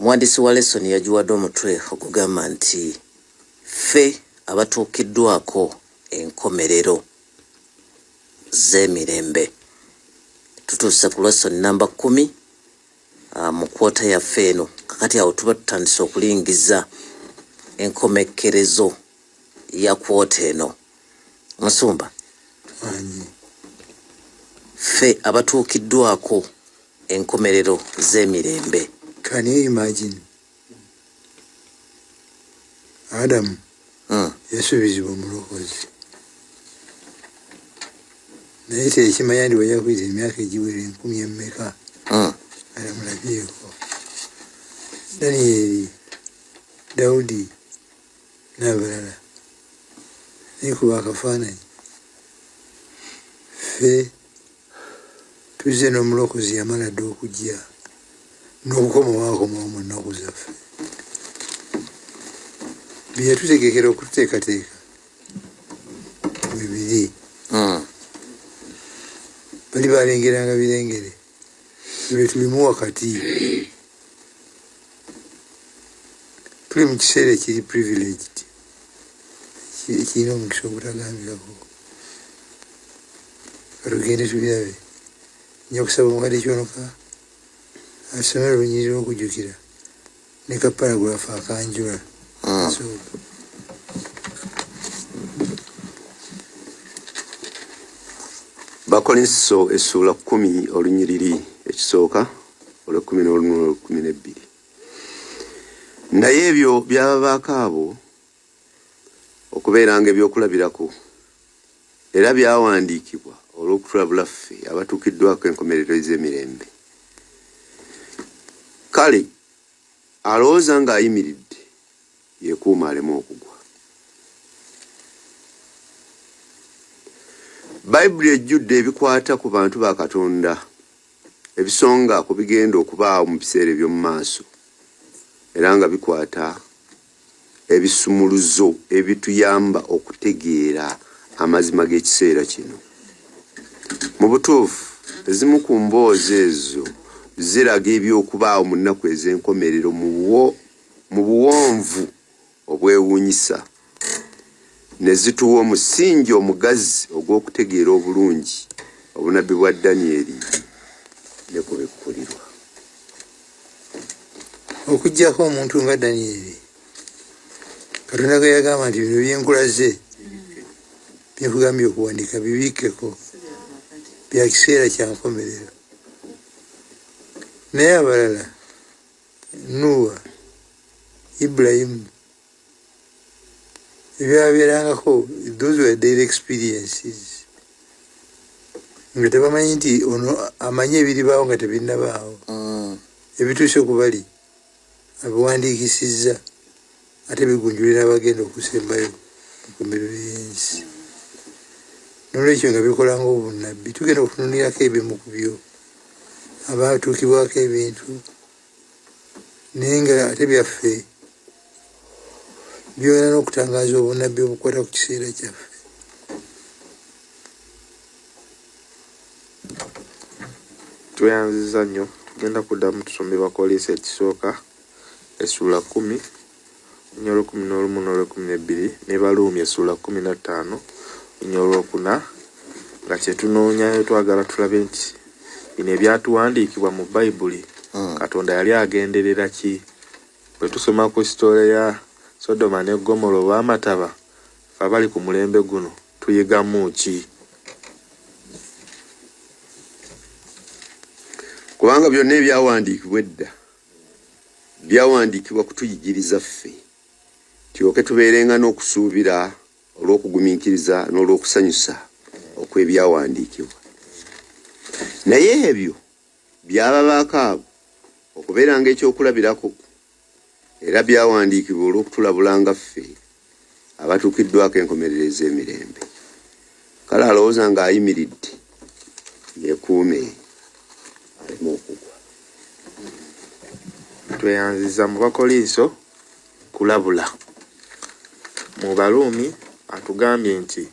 Omuwandiisi wa lesoni yagiwadde omutwe ogugamba nti ffe abatuukiddwako enkomerero z'emirembe. Tutuuse ku lesoni namba 10 mu kwota yaffe eno. Kakati awo tuba tutandise okulingiza enkomekkerezo ya kwota eno. Musumba, ffe abatuukiddwako enkomerero z'emirembe. Can you imagine? Adamu yasuubizibwa omulokozi, naye tekimanya nti wajja kuyita emyaka egiwera 1000 emmeka alamulabyeko. Danieri, Dawudi n'abalala, naye kuba akafaananyi ffe tuzze n'omulokozi yamala dda okujja n'okukomawo akomawo mu nnaku zaffe. Bye yatutegekera okututeekateeka bibiri. Bali balengeranga birengere, bye tulimu wakati. Tuli mu kiseera ekiri privileged, ekirina omukisa ogutagambikako. Katugende tubirabe. Nja kusaba omukadde Kyonoka asomere olunyiriri lw'okujjukira ne ka paragraph akanjula. Bakolinso essuula 10 olunyiriri ekisooka olw'ekumi n'olumu n'olw'ekumi n'ebbiri. Naye ebyo byababaako abo okubeeranga ebyokulabirako, era byawandiikibwa olw'okutulabula ffe abatuukiddwako enkomerero ez'emirembe. Kale alowooza ng'ayimiridde yeekuuma aleme okugwa. Bayibuli ejjudde ebikwata ku bantu ba Katonda, ebisonga ku bigenda okubaawo mu biseera eby'omu maaso, era nga bikwata ebisumuluzo ebituyamba okutegeera amazima g'ekiseera kino. Mu butuufu, ezimu ku mboozi ezo ziraga eby'okubaawo mu nnaku ez'enkomerero mu buwonvu obwewuunyisa, ne zituwa omusingi omugazi ogw'okutegeera obulungi obunabbi bwa Danyeri ne kubikkulirwa. Okuggyako omuntu nga Danyeri, Katonda gwe yagamba nti bino byenkulaze byenkugambye okuwandiika bibikkeko, bya kiseera kya nkomerero. Naye abalala, Nuwa, Ibulayimu, ebyabeerangako, those were daily experiences, nga tebamanyi nti ono amanyi ebiribaawo nga tebinnabaawo. Ebituuse ku bali abiwandiikisizza, ate bigunjulira abagenda okusembayo mu nkomerero y'ensi. Noolwekyo nga bikola ng'obunnabbi, tugenda okutunuulirako ebimu ku byo, abaatuukibwako ebintu, naye nga ate byaffe byongera n'okutangaaza obunnabbi obukwata ku kiseera kyaffe. Tweyanziza nnyo. Tugenda kuddamu tusome Bakolinso ekisooka essuula 10 olw'ekkumi n'olumu n'olw'ekkumi n'ebbiri ne Baluumi essuula 15 olwokuna, nga kye tunoonyayo twagala tulabe nti bino ebyatuwandiikibwa mu Bayibuli, Katonda yali agenderera ki? Bwe tusoma ku sitole ya Sodoma ne Ggomola oba amataba, ffe abali ku mulembe guno tuyigamu ki? Kubanga byonna ebyawandiikibwa edda byawandiikibwa kutuyigiriza ffe, tulyoke tubeerenga n'okusuubira olw'okugumiikiriza n'olw'okusanyusa okw'ebyawandiikibwa. Naye ebyo byababaako abo okubeeranga ekyokulabirako, era byawandiikibwa olw'okutulabulanga ffe abatuukiddwako enkomerero ez'emirembe. Kale alowooza ng'ayimiridde yeekuume aleme okugwa. Tweyanziza. Mu Bakolinso kulabula, mu Baluumi atugambye nti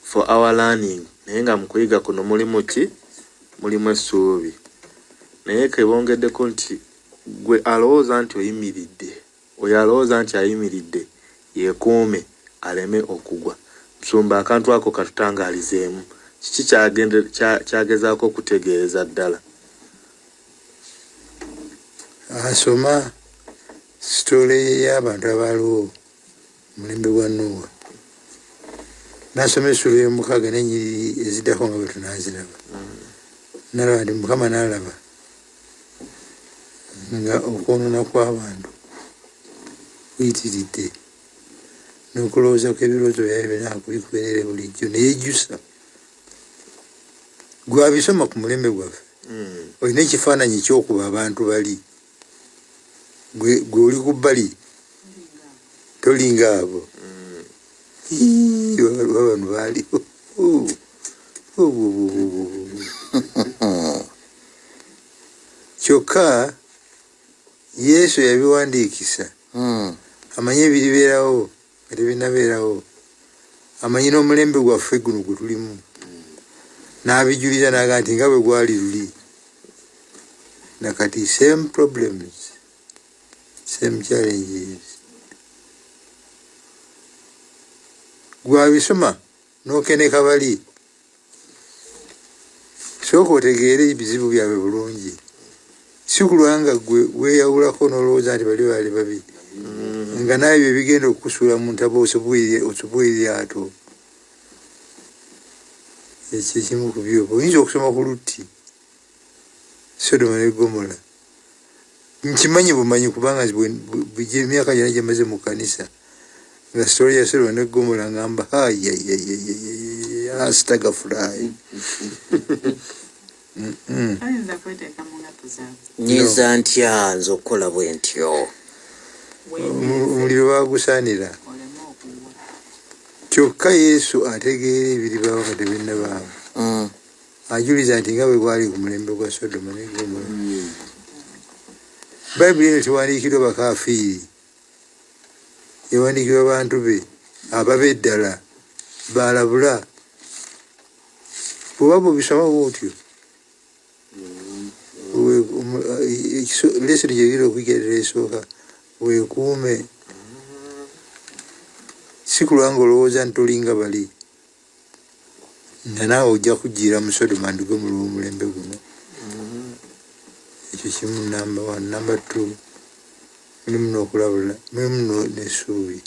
for our learning, naye nga mu kuyiga kuno mulimu ki? Mulimu essuubi. Naye ke bongeddeko nti Gwe alowooza nti oyimiridde, oyo alowooza nti ayimiridde yeekuume aleme okugwa. Musumba, akantu ako katutangaalizeemu. Kiki kyagezaako okutegeereza ddala? Asoma sitole y'abantu abaaliwo mulembe gwa Nuwa, nasoma essuula ey'omukaaga n'ennyiriri eziddako nga bwe tunaaziraba, nalaba nti Mukama n'alaba nga okwonoona kw'abantu kuyitiridde n'okulowooza kw'ebirowoozo byabwe byonna kubikubeerere bulijjo, ne yejjusa. Gwabisoma ku mulembe gwaffe, olina ekifaananyi ekyokuba abantu bali gwe oli ku bbali tolinga abo. Bano baaliwo. Kyokka Yesu yabiwandiikisa, amanye ebiribeerawo nga tebinnabeerawo, amanyi n'omulembe gwaffe guno gwe tulimu, n'abijuliza n'agamba nti nga bwe gwali luli nakati, same problems, same challenges. Gwabisoma n'okeneka bali, sooka otegeere ebizibu byabwe bulungi, si kulwanga gwe weeyawulako n'olowooza nti bali baali babi, nga naawe bye bigenda okukusuula mu ntabo osubwe eryato. Ekyo ekimu ku byo oyinza okusoma ku Lutti, Sodoma ne Ggomola. Nkimanyi bumanyi kubanga emyaka gyonna gye mmaze mu kkanisa nga sitole ya Sodoma ne Ggomola ngamba astagafulaayi. Nyinza ntya nze okukola bwe ntyo? Omuliro baagusaanira. Kyokka Yesu ategeera ebiribaawo nga tebinnabaawo. Ajuliza nti nga bwe gwali ku mulembe gwa Sodoma ne Ggomola. Bayibuli eno tewandiikiddwa bakaafiiri, yawandiikibwa bantu be ababe ddala baalabula. Bw'oba bw'obisoma bw'otyo, lesoni gy'egenda okuyiga esooka, weekuume, si kulwa ng'olowooza nti tolinga bali, nga naawe ojja kujjiira mu Sodoma and Ggomola omulembe guno. Ekyo kimu, namba one. Namba two, mulimu n'okulabula, mulimu n'essuubi.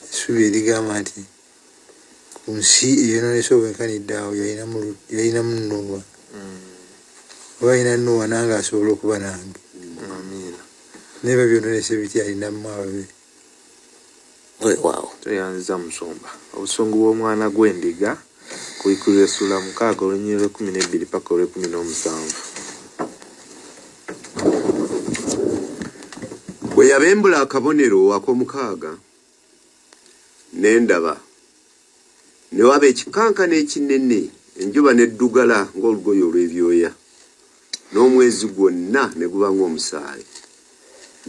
Essuubi erigamba nti ku nsi eyonoonese obwenkanidde awo yalinamu Nuwa, oba alina Nuwa nange asobola okuba nange, naye babyonoonese bitya, alinamu ababe. Weewaawo. Tweyanziza musumba. Obusungu bw'omwana gw'endiga kubikulirwa essula 6 olunyiriri lw'ekumi n'ebbiri paka olw'ekumi n'omusanvu. Bwe yabembula akabonero ak'omukaaga, ne ndaba ne waba ekikankano ekinene, enjuba n'eddugala ng'olugoye olw'ebyoya, n'omwezi gwonna ne guba ng'omusaayi,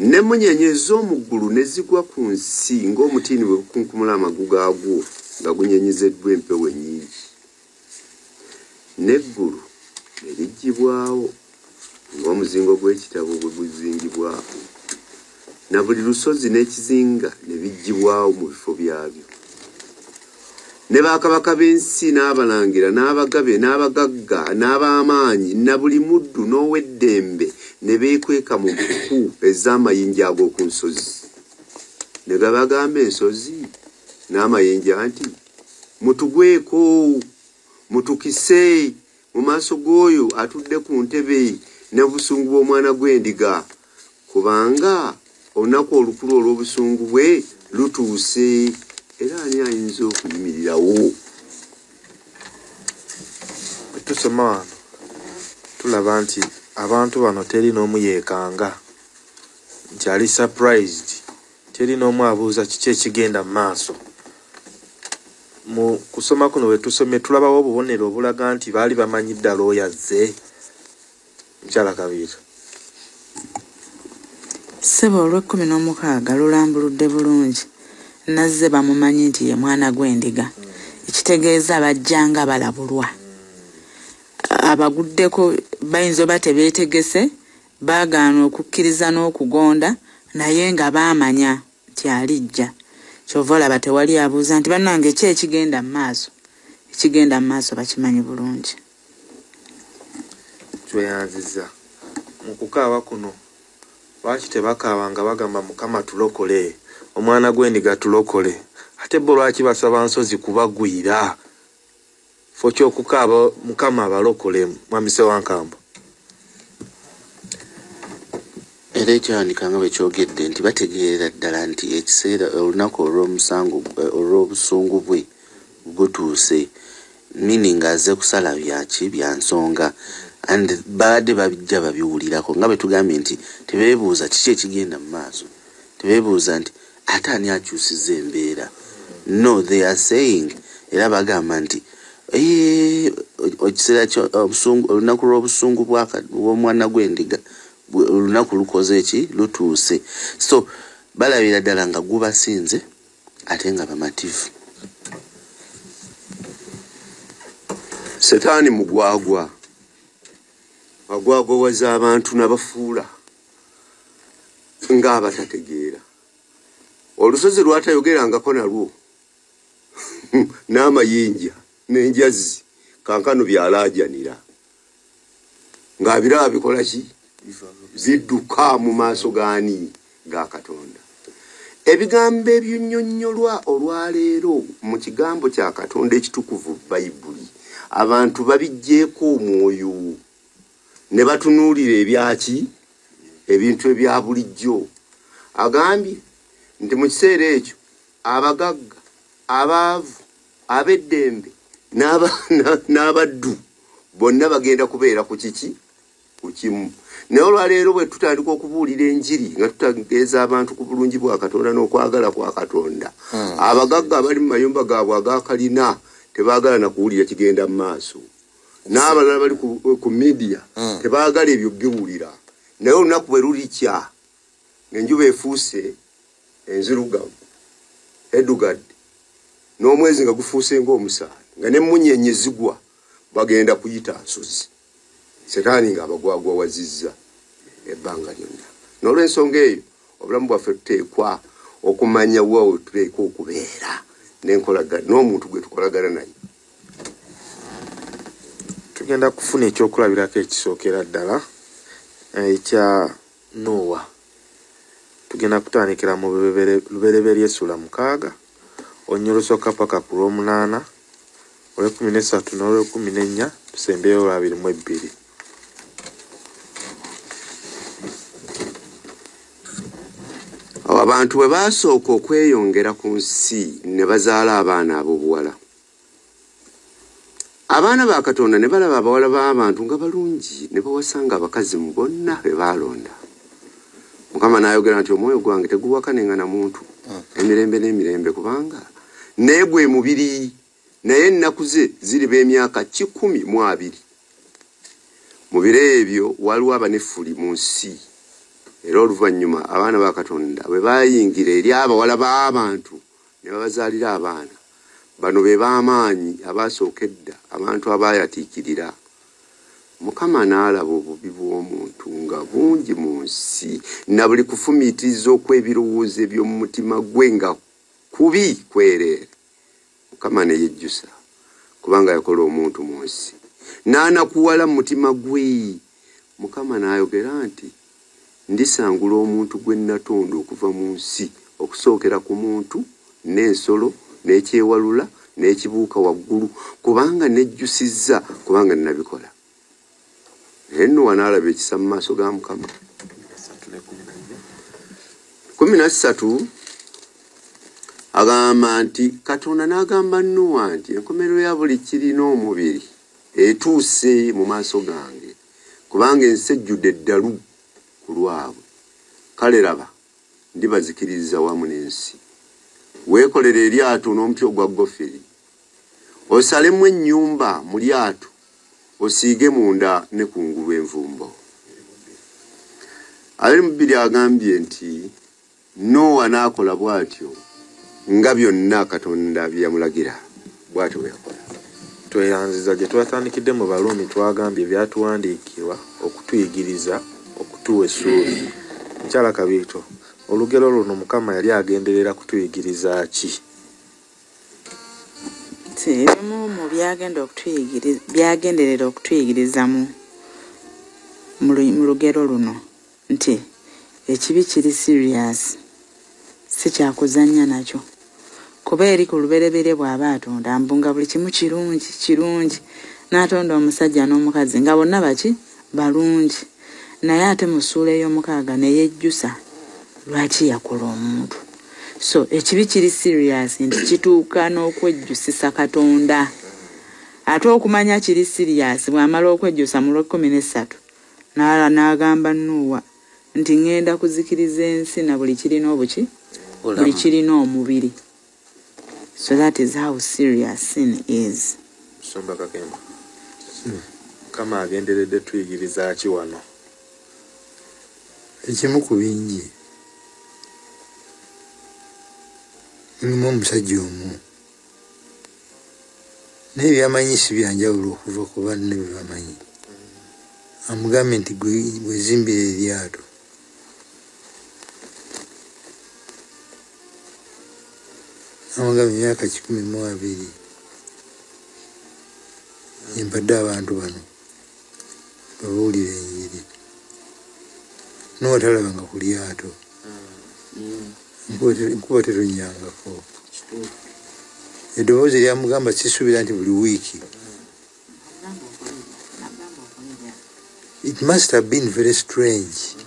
n'emmunyeenye ez'omu ggulu ne zigwa ku nsi ng'omutiini bwe gukunkumula amagu gaagwo nga gunyeenyezeddwa empewo ennyingi. N'eggulu ne liggyibwawo ng'omuzingo gw'ekitabo bwe guzingibwako, na buli lusozi n'ekizinga ne biggyibwawo mu bifo byabyo. Ne bakabaka b'ensi n'abalangira n'abagabe n'abagagga n'ab'amaanyi na buli muddu n'ow'eddembe ne beekweka mu mpuku ez'amayinja ag'oku nsozi. Ne gabagamba ensozi n'amayinja nti, mutugweko, mutukise mu maaso g'oyo atudde ku ntebe n'obusungu bw'omwana gw'endiga, kubanga olunaku olukulu olw'obusungu bwe lutuuse, era ani ayinza okuyimirirawo? Bwe tusoma wano tulaba nti abantu bano teri n'omu yeekanga nti ali surprised, teri n'omu abuuza kiki ekigenda mu maaso. Mu kusoma kuno bwe tusomye tulabawo obubonero obulaga nti baali bamanyi ddala oyo azze. Mukyala Kabiita. Ssebo olw'ekkumi n'omukaaga lulambuludde bulungi, nazze bamumanyi nti ye mwana gw'endiga, ekitegeeza bajjanga balabulwa. Abaguddeko bayinza oba tebeetegese, Baagaana okukkiriza n'okugonda, naye nga baamanya nti alijja. Kyova olaba tewali abuuza nti bannange ki ekigenda mu maaso. Ekigenda mu maaso bakimanyi bulungi. Tweyanziza mu kukaaba kuno. Lwaki tebakaaba nga bagamba Mukama tulokole, omwana gw'endiga tulokole? Ate bo lwaki basaba nsozi kubagwira? Fo ky'okukaaba Mukama abalokole. Mwami Ssewankambo. Era ekyawandiika nga bwe kyogedde nti bategeerera ddala nti ekiseera olunaku olw'omusango olw'obusungu bwe butuuse, meaning azze kusala byaki bya nsonga, and babadde babijja babiwulirako nga bwe tugambye nti tebeebuuza kiki ekigenda mu maaso, tebeebuuza nti ate ani akyusizza embeera. No, they are saying, era bagamba nti ekiseera olunaku lw'obusungu bw'omwana gw'endiga olunaku lukoze ki, lutuuse. So balabira ddala nga gubasinze ate nga bamativu. Setaani mugwagwa, agwagwawaza abantu n'abafuula ng'abatategeera. Olusozi lw'atayogerangako nalwo n'amayinja n'enjazi kankano byalaajanira, ng'abiraba bikola ki, zidduka mu maaso gaani, ga Katonda. Ebigambo ebinnyonnyolwa olwaleero mu kigambo kya Katonda ekitukuvu Bayibuli, abantu babiggyeeko omwoyo ne batunuulira ebyaki, ebintu ebya bulijjo. Agambye nti mu kiseera ekyo abagagga, abaavu, ab'eddembe n'abaddu bonna bagenda kubeera ku kiki, ku kimu. Naye olwaleero bwe tutandika okubuulira enjiri nga tutegeeza abantu ku bulungi bwa Katonda n'okwagala kwa Katonda, abagagga abali mu mayumba gaabwe agakalina tebaagala na kuwulira kigenda mu maaso, n'abalala bali ku media tebaagala ebyo biwulira. Naye olunaku bwe lulikya ng'enjuba efuuse enzirugavu eddugadde, n'omwezi nga gufuuse ng'omusaayi, nga n'emmunyeenye zigwa, bagenda kuyita nsozi. Setaani ng'abagwagwawazizza ebbanga lyonna. N'olw'ensonga eyo obulamu bwaffe tuteekwa okumanya wa we tuteekwa okubeera n'enkolagana n'omuntu gwe tukolagana naye. Tugenda kufuna ekyokulabirako ekisookera ddala ekya Nowa. Tugenda kutandikira mu Lubereberye essula 6, olunyiriri olusooka paka ku lw'omunaana, olw'ekkumi n'essatu n'olw'ekkumi n'ennya, tusembeyo olw'abiri mu ebbiri. Abantu bwe baasooka okweyongera ku nsi ne bazaala abaana ab'obuwala. Abaana ba Katonda ne balaba abawala b'abantu nga balungi, ne bawasanga abakazi mu bonna be baalonda. Mukama n'ayogera nti omwoyo gwange teguwakanenga na muntu emirembe n'emirembe, kubanga naye gwe mubiri, naye ennaku ze ziriba emyaka 120. Mu biro ebyo waliwo abanefuli mu nsi. Era oluvannyuma abaana ba Katonda bwe baayingira eri abawala b'abantu ne babazaalira abaana. Bano be b'amaanyi abaasooka edda, abantu abaayatiikirira. Mukama n'alaba obubi bw'omuntu nga bungi mu nsi, na buli kufumiitiriza okw'ebirowoozo eby'omu mutima gwe nga kubi kwereere. Mukama ne yejjusa kubanga yakola omuntu mu nsi, n'anakuwala mu mutima gwe. Mukama n'ayogera nti ndisangula omuntu gwe natonda okuva mu nsi, okusookera ku muntu n'ensolo n'ekyewalula n'ekibuuka waggulu, kubanga nejjusizza, kubanga nnabikola. Naye Nowa n'alaba ekisa mu maaso ga Mukama. 13 agamba nti Katonda n'agamba Nowa nti enkomerero ya buli kirina omubiri etuuse mu maaso gange, kubanga ensi ejjudde eddalu ku lwabwe. Kale laba, ndibazikiriza wamu n'ensi. Weekolere eryato n'omuti ogwa goferi, osalemu ennyumba mu lyato, osiige munda ne kungulu envumbo. 22 agambye nti Nowa n'akola bw'atyo nga byonna Katonda bye yamulagira, bw'atyo bwe yakola. Tweyanziza gye twatandikidde mu Baruumi, twagambye byatuwandiikirwa okutuyigiriza Tuwa essuubi. Mukyala Kabiito, olugero luno Mukama yali agenderera kutuyigiriza ki? Ebimu mu byagenderera okutuyigiriza mu lugero luno nti ekibi kiri serious, si kyakuzannya nakyo. Kuba eri ku lubereberye bw'aba atonda mbu nga buli kimu kirungi kirungi, n'atonda omusajja n'omukazi nga bonna baki balungi, naye ate mu ssuula ey'omukaaga ne yejjusa lwaki yakola omuntu. So ekibi kiri serious nti kituuka n'okwejjusisa Katonda. Ate okumanya kiri serious bw'amala okwejjusa mu lw'ekkumi n'essatu n'agamba Nuuwa nti ŋŋenda kuzikiriza ensi na buli kirina obuki, buli kirina omubiri. So that is how serious sin is. Musumba Kakembo, Mukama agenderedde tuyigiriza ki wano? Ekimu ku bingi, mulimu omusajja omu, naye byamanyi si byanjawulo okuva ku banne bye bamanyi. Amugambye nti bwezimbira eryato, amugambye emyaka 120 empadde abantu bano babuulira enjiri. Nuwa talabanga ku lyato, nkuba tetonnyangako. Eddoboozi eryamugamba sisuubira nti buli wiiki. It must have been very strange.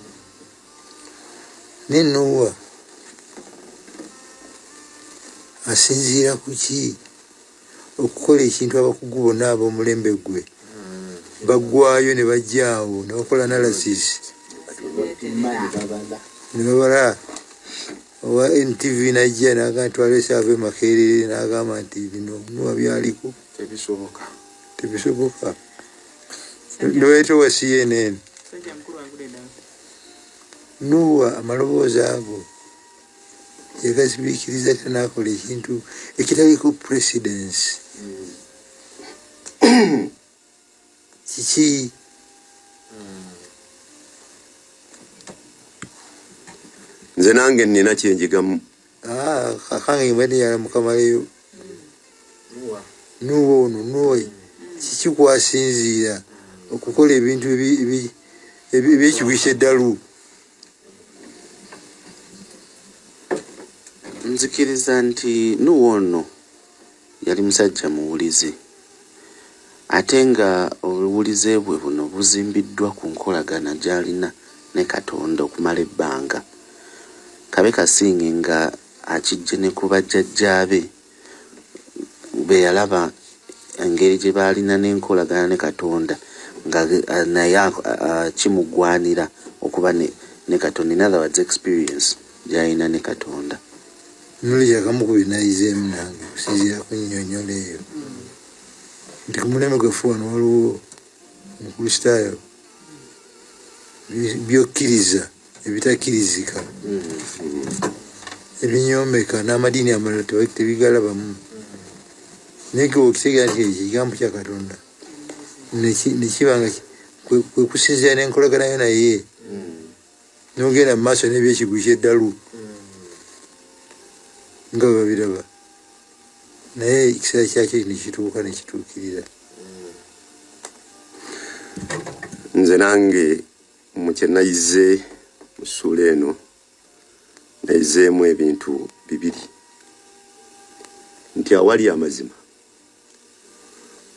Ne Nuwa asinziira ku ki okukola ekintu abakugu bonna ab'omulembe gwe baggwayo ne bajjaawo ne bakola analysis ne babala? Owa NTV najja n'agamba twalese ava e Makerere n'agamba nti bino Nuwa byaliko tebisoboka, tebisoboka. Nebayita owa CNN. Nuwa amaloboozi ago yagazibiikiriza te n'akola ekintu ekitaliko precedence. Kiki? Nze nange nina kyenjigamu. Akange mbadde yala mukamaleyo. Nuwa ono, Nuwa kiki kwasinziira okukola ebintu ebyekigwisa eddalu? Nzikiriza nti Nuwa ono yali musajja muwulize, ate nga obuwulize bwe buno buzimbiddwa ku nkolagana gy'alina ne Katonda okumala ebbanga. Kabe kasinge nga akijje ne ku bajjajjaabe be yalaba engeri gye baalina n'enkolagana ne Katonda, nga naye kimugwanira okuba ne Katonda. In other words, experience gy'alina ne Katonda. Nolekyo akamu ku binayizeemu nange okusinziira ku nnyonnyola eyo nti ku mulembe gwaffe wano waliwo Omukristaayo byokkiriza ebitakkirizika, ebinyoomeka n'amadiini amalala tebigalabamu, naye ge okitegeera nti ekyo ekigambo kya Katonda nekiba nga kwe kusinziira n'enkolaganayo naye n'ogenda mu maaso n'ebyekigwi ky'eddalu nga bwe babiraba, naye ekiseera kyakyo nekituuka nekituukirira. Nze nange mu kye nayize mu ssuula eno, nayizeemu ebintu bibiri, nti awali amazima,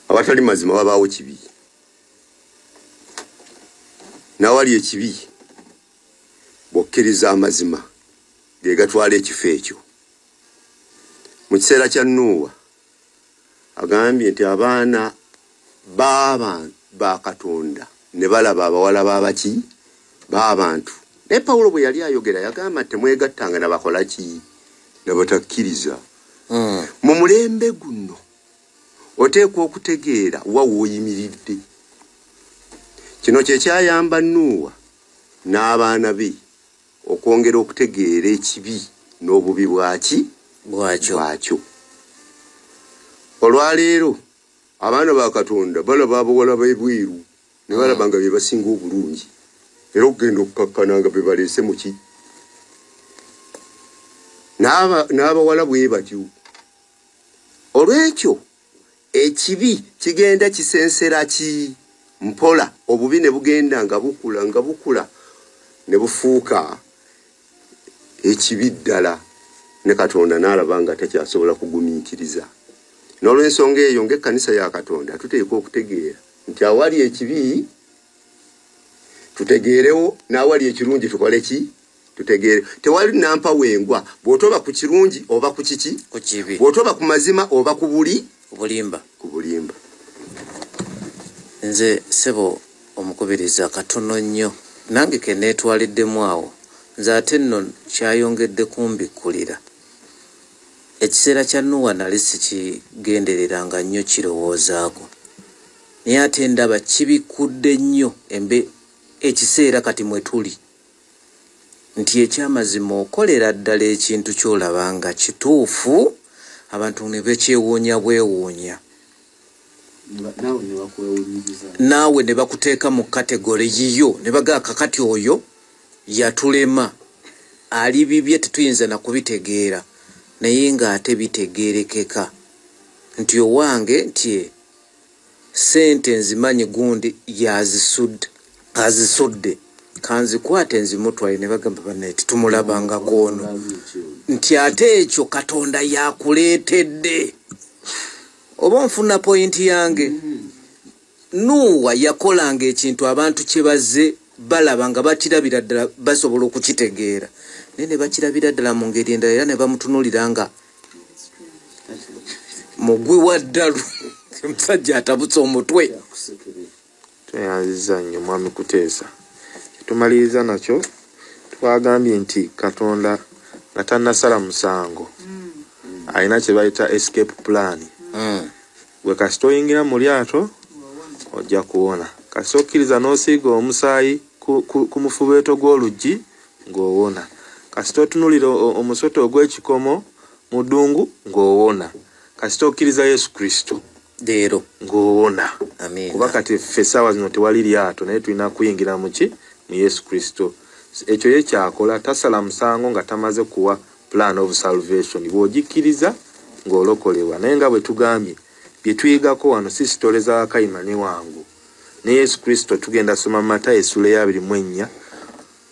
awatali mazima wabaawo kibi, n'awali ekibi bw'okkiriza amazima ge gatwala ekifo ekyo. Mu kiseera kya Nuuwa agambye nti abaana ba Katonda ne balaba abawala b'abaki b'abantu. Naye Pawulo bwe yali ayogera yagamba temwegattanga na bakola ki, na batakkiriza. Mu mulembe guno oteekwa okutegeera wa w'oyimiridde. Kino kye kyayamba Nuuwa n'abaana be okwongera okutegeera ekibi n'obubi bwaki bwakyo. Olwaleero abaana ba Katonda balaba abawala b'ebweru ne balaba nga be basinga obulungi. Era okugenda okukakkana nga be baleese muki n'abawala bwe batyo. Olwekyo ekibi kigenda kisensera ki mpola, obubi ne bugenda nga bukula nga bukula ne bufuuka ekibi ddala, ne Katonda n'alaba nga takyasobola kugumiikiriza. N'olw'ensonga eyo ng'ekkanisa ya Katonda tuteekwa okutegeera nti awali ekibi tutegeerewo, n'awali ekirungi tukole ki? Tutegeere. Tewali nampa wengwa, bw'otoba ku kirungi oba ku kiki? Ku kibi. Bw'otoba ku mazima oba ku buli? Bulimba. Ku bulimba. Nze ssebo omukubiriza katono nnyo nange ke neetwaliddemu awo, nze ate nno kyayongedde kumbikkulira. Ekiseera kya Nuwa nali sikigendereranga nnyo kirowoozaako, naye ate ndaba kibikkudde nnyo ekiseera kati mwe tuli, nti ekyamazima okolera ddala ekintu ky'olaba nga kituufu, abantu ne bekyewuunya bwewuunya, naawe ne bakuteeka mu kategori yiyo, ne bagaa kakati oyo yatulema, ali bibye tetuyinza na kubitegeera, naye ng'ate bitegeerekeka nti owange nti ssente nzimanyi gundi azisudde kanzikwate nzimutwale, ne bagamba bannaye tetumulabangako ono, nti ate ekyo Katonda yakuleetedde. Oba onfuna pointi yange? Nuuwa yakolanga ekintu abantu kye bazze balaba nga bakirabira ddala basobola okukitegeera, naye ne bakirabira ddala mu ngeri endala, era ne bamutunuulira nga mugwi wa ddalu, omusajja atabutse omutwe. Tweyanziza nnyo Mwami Kuteesa. Kyetumaliriza nakyo, twagambye nti Katonda nga tannasala musango alina kye bayita escape plan. Gwe kasita oyingira mu lyato ojja kuwona, kasita okkiriza n'osiiga omusaayi ku mufubeeto gw'oluggi ng'owona, kasita otunuulira omusota ogw'ekikomo mu ddungu ng'owona, kasita okkiriza Yesu Kristo leero ng'owona. Amiina. Kuba kati ffe essaawa zino tewali lyato, naye tulina kuyingira muki? Mu Yesu Kristo. Ekyo ye kyakola, tasala musango nga tamaze kuwa plan of salvation. Bw'ogikkiriza ng'olokolebwa. Naye nga bwe tugambye, bye tuyigako wano si sitole za Kayima ne Wangu. Ne Yesu Kristo tugenda soma Matayo essula eya 24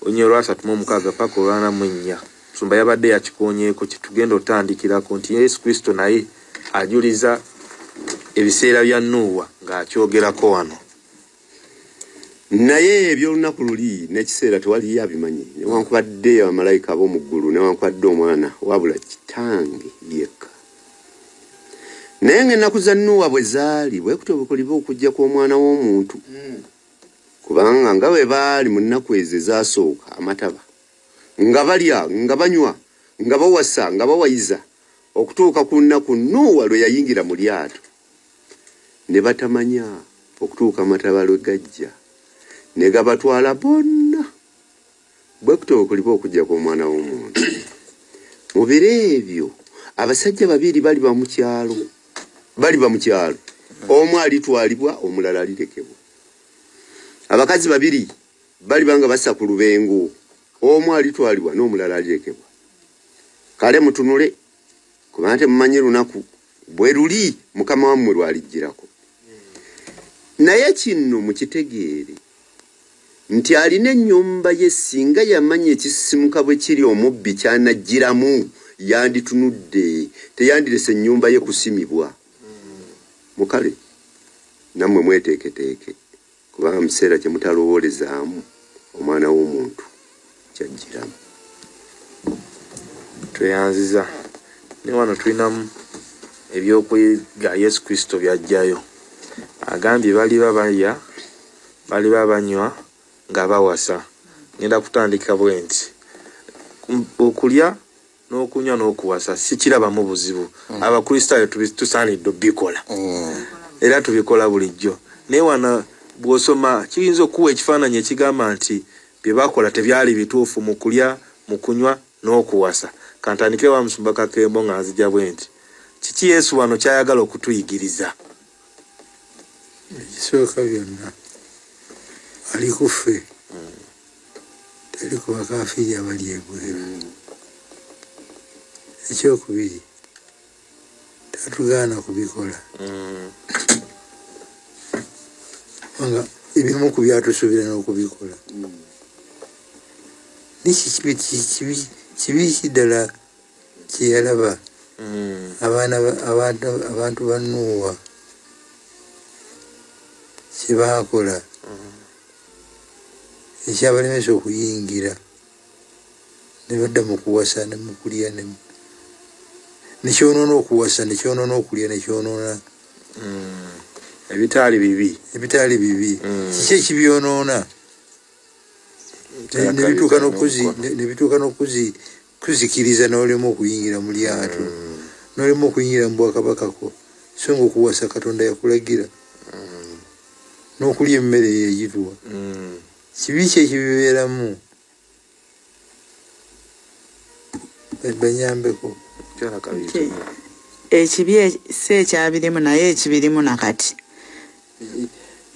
olunyiriri 36 paka 44. Musumba yabadde yakikoonyeeko kye tugenda otandikirako nti Yesu Kristo naye ajuliza ebiseera bya Nuuwa ng'akyogerako wano. Naye eby'olunaku luli n'ekiseera tewaliyo abimanyi, newankubadde abamalayika ab'omu ggulu, newankubadde omwana, wabula Kitange yekka. Naye ng'ennaku za Nuuwa bwe zaali, bwe kutyo bwe kuliba okujja kw'omwana w'omuntu. Kubanga nga bwe baali mu nnaku ezo ezasooka amataba, nga balya, nga banywa, nga bawasa, nga bawayiza, okutuuka ku nnaku Nuuwa lwe yayingira mu lyato, ne batamanya okutuuka amataba lwe gajja, ne gabatwala bonna. Bwe kutyo bwe kuliba okujja kw'omwana w'omuntu. Mu biro ebyo abasajja babiri baliba mu kyalo, omu alitwalibwa, omulala alirekebwa. Abakazi babiri baliba nga bassa ku lubengo, omu alitwalibwa n'omulala alirekebwa. Kale mutunule, kubanga temumanyi lunaku bwe luli Mukama wammwe lw'alijjirako. Naye kino mukitegeere nti alina ennyumba ye, singa yamanya ekisisimuka bwe kiri omubbi ky'anajjiramu, yanditunudde, teyandirese ennyumba ye kusimibwa. Mukale nammwe mweteeketeeke, kubanga mu kiseera kye mutalowoolezaamu omwana w'omuntu kyajjiramu. Tweyanziza. Ne wano tulinamu ebyokuyiga Yesu Kristo by'aggyayo. Agambye baliba balya, baliba banywa nga bawasa. Ngenda kutandika bwe nti okulya n'okunywa n'okuwasa sikirabamu buzibu. Abakristaayo tusaanidde obikola, era tubikola bulijjo. Naye wano bw'osoma kiyinza okuwa ekifaananyi ekigamba nti bye bakola tebyali bituufu mu kulya, mu kunywa n'okuwasa. Kantandikire wa Musumba Kakembo nga nzija bwe nti kiki Yesu wano ky'ayagala okutuyigiriza? Ekisooka byonna ali ku ffe. Tali ku bakafiiri abali ebweru. Ekyokubiri, tatugaana kubikola. Kubanga ebimu ku byatusuubira n'okubikola. Neki kibi kiddala kye yalaba abantu ba Nuuwa kye baakola ekyabalemesa okuyingira ne badda mu kuwasa ne mu kulya nekyonoona okuwasa nekyonoona okulya nekyonoona ebitaali bibi. Ebitaali bibi. Kiki ekibyonoona? Ne bituuka n'okuzikiriza n'olema okuyingira mu lyato, n'olema okuyingira mu bwakabakako, so nga okuwasa Katonda yakulagira n'okulya emmere yegituwa. Kibi ki ekibibeeramu? Banyambeko. Ekibi si ekyabirimu naye ekibirimu nakati.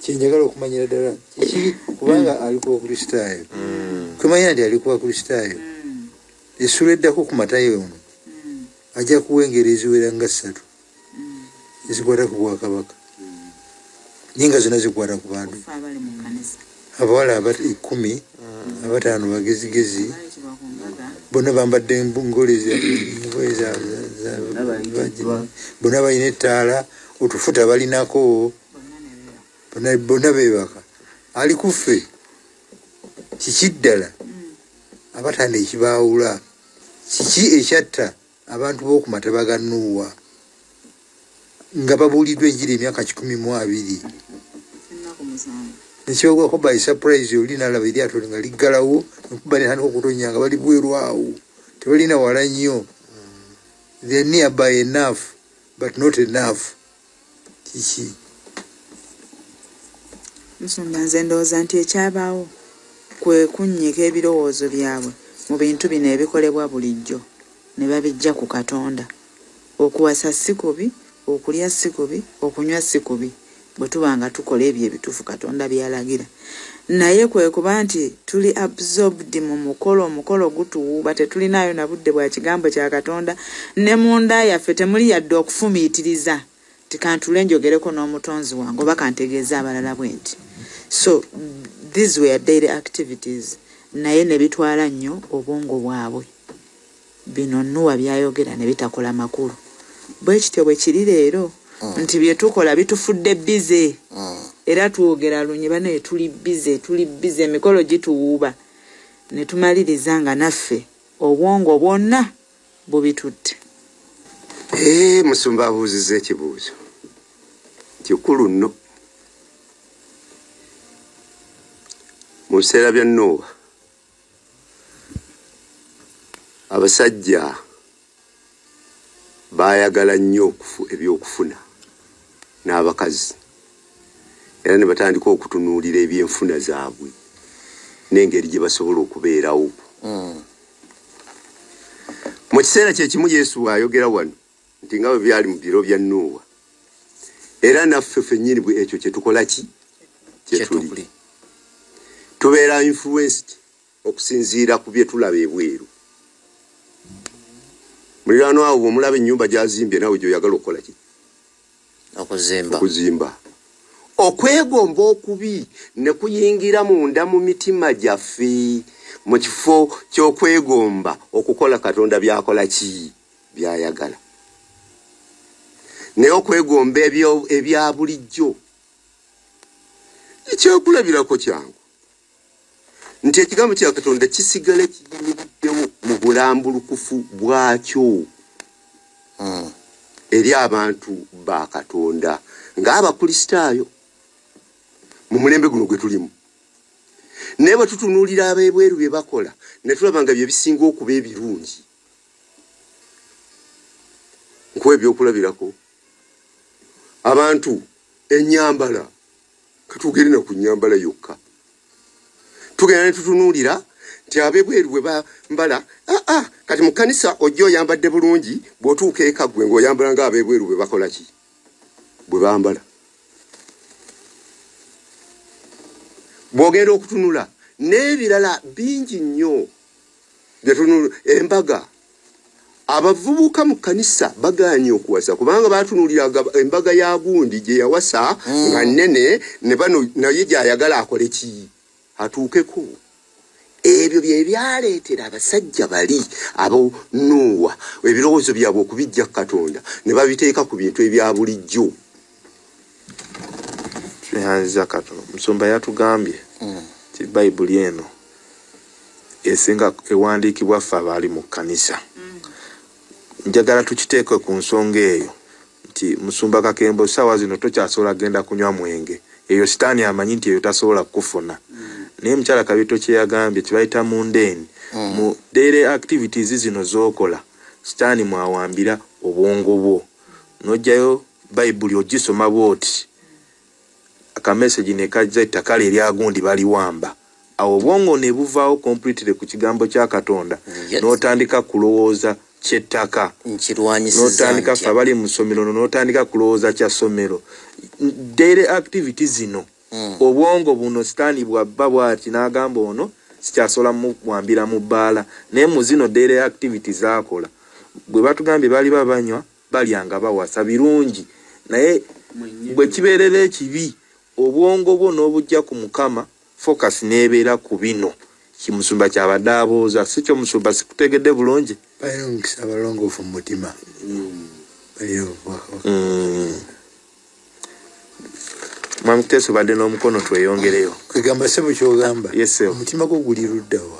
Kyenjagala okumanyira ddala kiki, kubanga ali ku Bakristaayo. Kumanya nti ali ku Bakristaayo. Essula eddako ku Matayo ono ajja kuwa engeri eziwera nga 3 ezikwata ku bwakabaka, naye nga zonna zikwata ku bantu. Abawala 10 5 bagezigezi, bonna bambadde ngole bonna balina ettaala, otufuta balinako, bonna beebaka. Ali ku ffe kiki ddala 5 ekibaawula? Kiki ekyatta abantu b'oku mataba ga Nuuwa nga babuuliddwa enjiri emyaka 120? Nekibagwako by surprise, oli n'alaba eryato nga liggalawo, enkuba netandika okutonnya nga bali bweru awo, tebalina wala nnyo. They are nearby enough but not enough. Kiki? Nsumba, nze ndowooza nti ekyabaawo kwe kunnyika ebirowoozo byabwe mu bintu bino ebikolebwa bulijjo ne babijja ku Katonda. Okuwasa si kubi, okulya si kubi, okunywa si kubi, bwe tuba nga tukola ebyo ebituufu Katonda by'alagira. Naye kwe kuba nti tuli absorbed mu mukolo, omukolo gutuwuuba, tetulinaayo na budde bwa kigambo kya Katonda, ne munda yaffe temuli yadde okufumiitiriza nti kantule njogereko n'omutonzi wange oba kantegeeze abalala bwe nti. So these were daily activities, naye ne bitwala nnyo obwongo bwabwe. Bino Nuwa byayogera ne bitakola makulu. Bwe kityo bwe kiri leero nti bye tukola bitufudde bize. Era twogera lunye banaye tuli bize, tuli bize, emikolo gituwuuba. Ne tumaliriza nga naffe obwongo bwonna bubitutte. Musumba abuuzizza ekibuuzo kikulu nno. Mu biseera bya Nuuwa abasajja baayagala nnyo ebyokufuna n'abakazi, era ne batandika okutunuulira ebyenfuna zaabwe n'engeri gye basobola okubeerawo. Mu kiseera kye kimu Yesu bw'ayogera wano nti nga bwe byali mu biro bya Nuuwa, era naffe ffennyini bwe ekyo kye tukola ki? Kye tuli. Tubeera influenced okusinziira ku bye tulaba ebweru. Muliraanwa awo bw'omulaba ennyumba gy'azimbye naawe gy'oyagala okukola ki? Okuzimba. Okwegomba okubi ne kuyingira munda mu mitima gyaffe mu kifo ky'okwegomba okukola Katonda by'akola ki? By'ayagala. Naye okwegomba ebya bulijjo, ekyokulabirako kyangu nti ekigambo kya Katonda kisigala kiyimiriddewo mu bulambulukufu bwakyo eri abantu ba Katonda ng'Abakristaayo mu mulembe guno gwe tulimu. Naye bwe tutunuulira ab'ebweru bye bakola ne tulaba nga bye bisinga okuba ebirungi. Nkuwa ebyokulabirako. Abantu ennyambala, katugende na ku nnyambala yokka, tugenda ne tutunuulira nti ab'ebweru bwe bambala, kati mu kkanisa ojja oyambadde bulungi, bw'otuuka eka ggwe ng'oyambala ng'ab'ebweru bwe bakola ki? Bwe bambala. Bw'ogenda okutunula N'ebirala bingi nnyo embaga. Abavubuka mu kkanisa bagaanye okuwasa kubanga batunuulira embaga ya gundi gye yawasa nga nnene, ne bano naye gy'ayagala akole ki, atuukeko. Ebyo bye byaleetera abasajja bali abo Nuuwa ebirowoozo byabwe okubijja Katonda ne babiteeka ku bintu ebya bulijjo. Tweyanziza katono. Musumba yatugambye nti Bayibuli eno esinga ewandiikibwa ffe abaali mu kkanisa. Njagala tukiteeke ku nsonga eyo nti Musumba Kakembo ssaawa zino tokyasobola genda kunywa mwenge. Eyo sitaani amanyi nti eyo tasobola kukufuna. Naye mukyala Kabito kye yagambye kibayita mundane. Mu daily activities zino z'okola sitaani mwawambira obwongo bwo. N'ojjayo Bayibuli ogisoma bw'oti. Akamesegi ne kajja ettaka lye eryagundi baliwamba. Awo obwongo ne buvaawo completely ku kigambo kya Katonda. N'otandika kulowooza ky'ettaka. N'otandika ffe abali mu ssomero n'otandika kulowooza kya ssomero. Daily activity zino. Obwongo buno sitaani bw'abba bw'ati n'agamba ono sikyasobola muwambira mu bbaala. Naye mu zino daily activity z'akola. Bwe batugambye bali babanywa balyanga bawasa birungi. Naye bwe kibeerera ekibi obwongo bwo n'obujja ku Mukama focus n'ebeera ku bino. Kimusumba kyabadde abuuza si kyo musumba sikutegedde bulungi. Balina omukisa abalongoofu mu mutima. Balina obwakabaka. Mwami Kuteesa obadde n'omukono tweyongereyo. Kwegamba ssebo ky'ogamba. Omutima gwo guli ludda wa?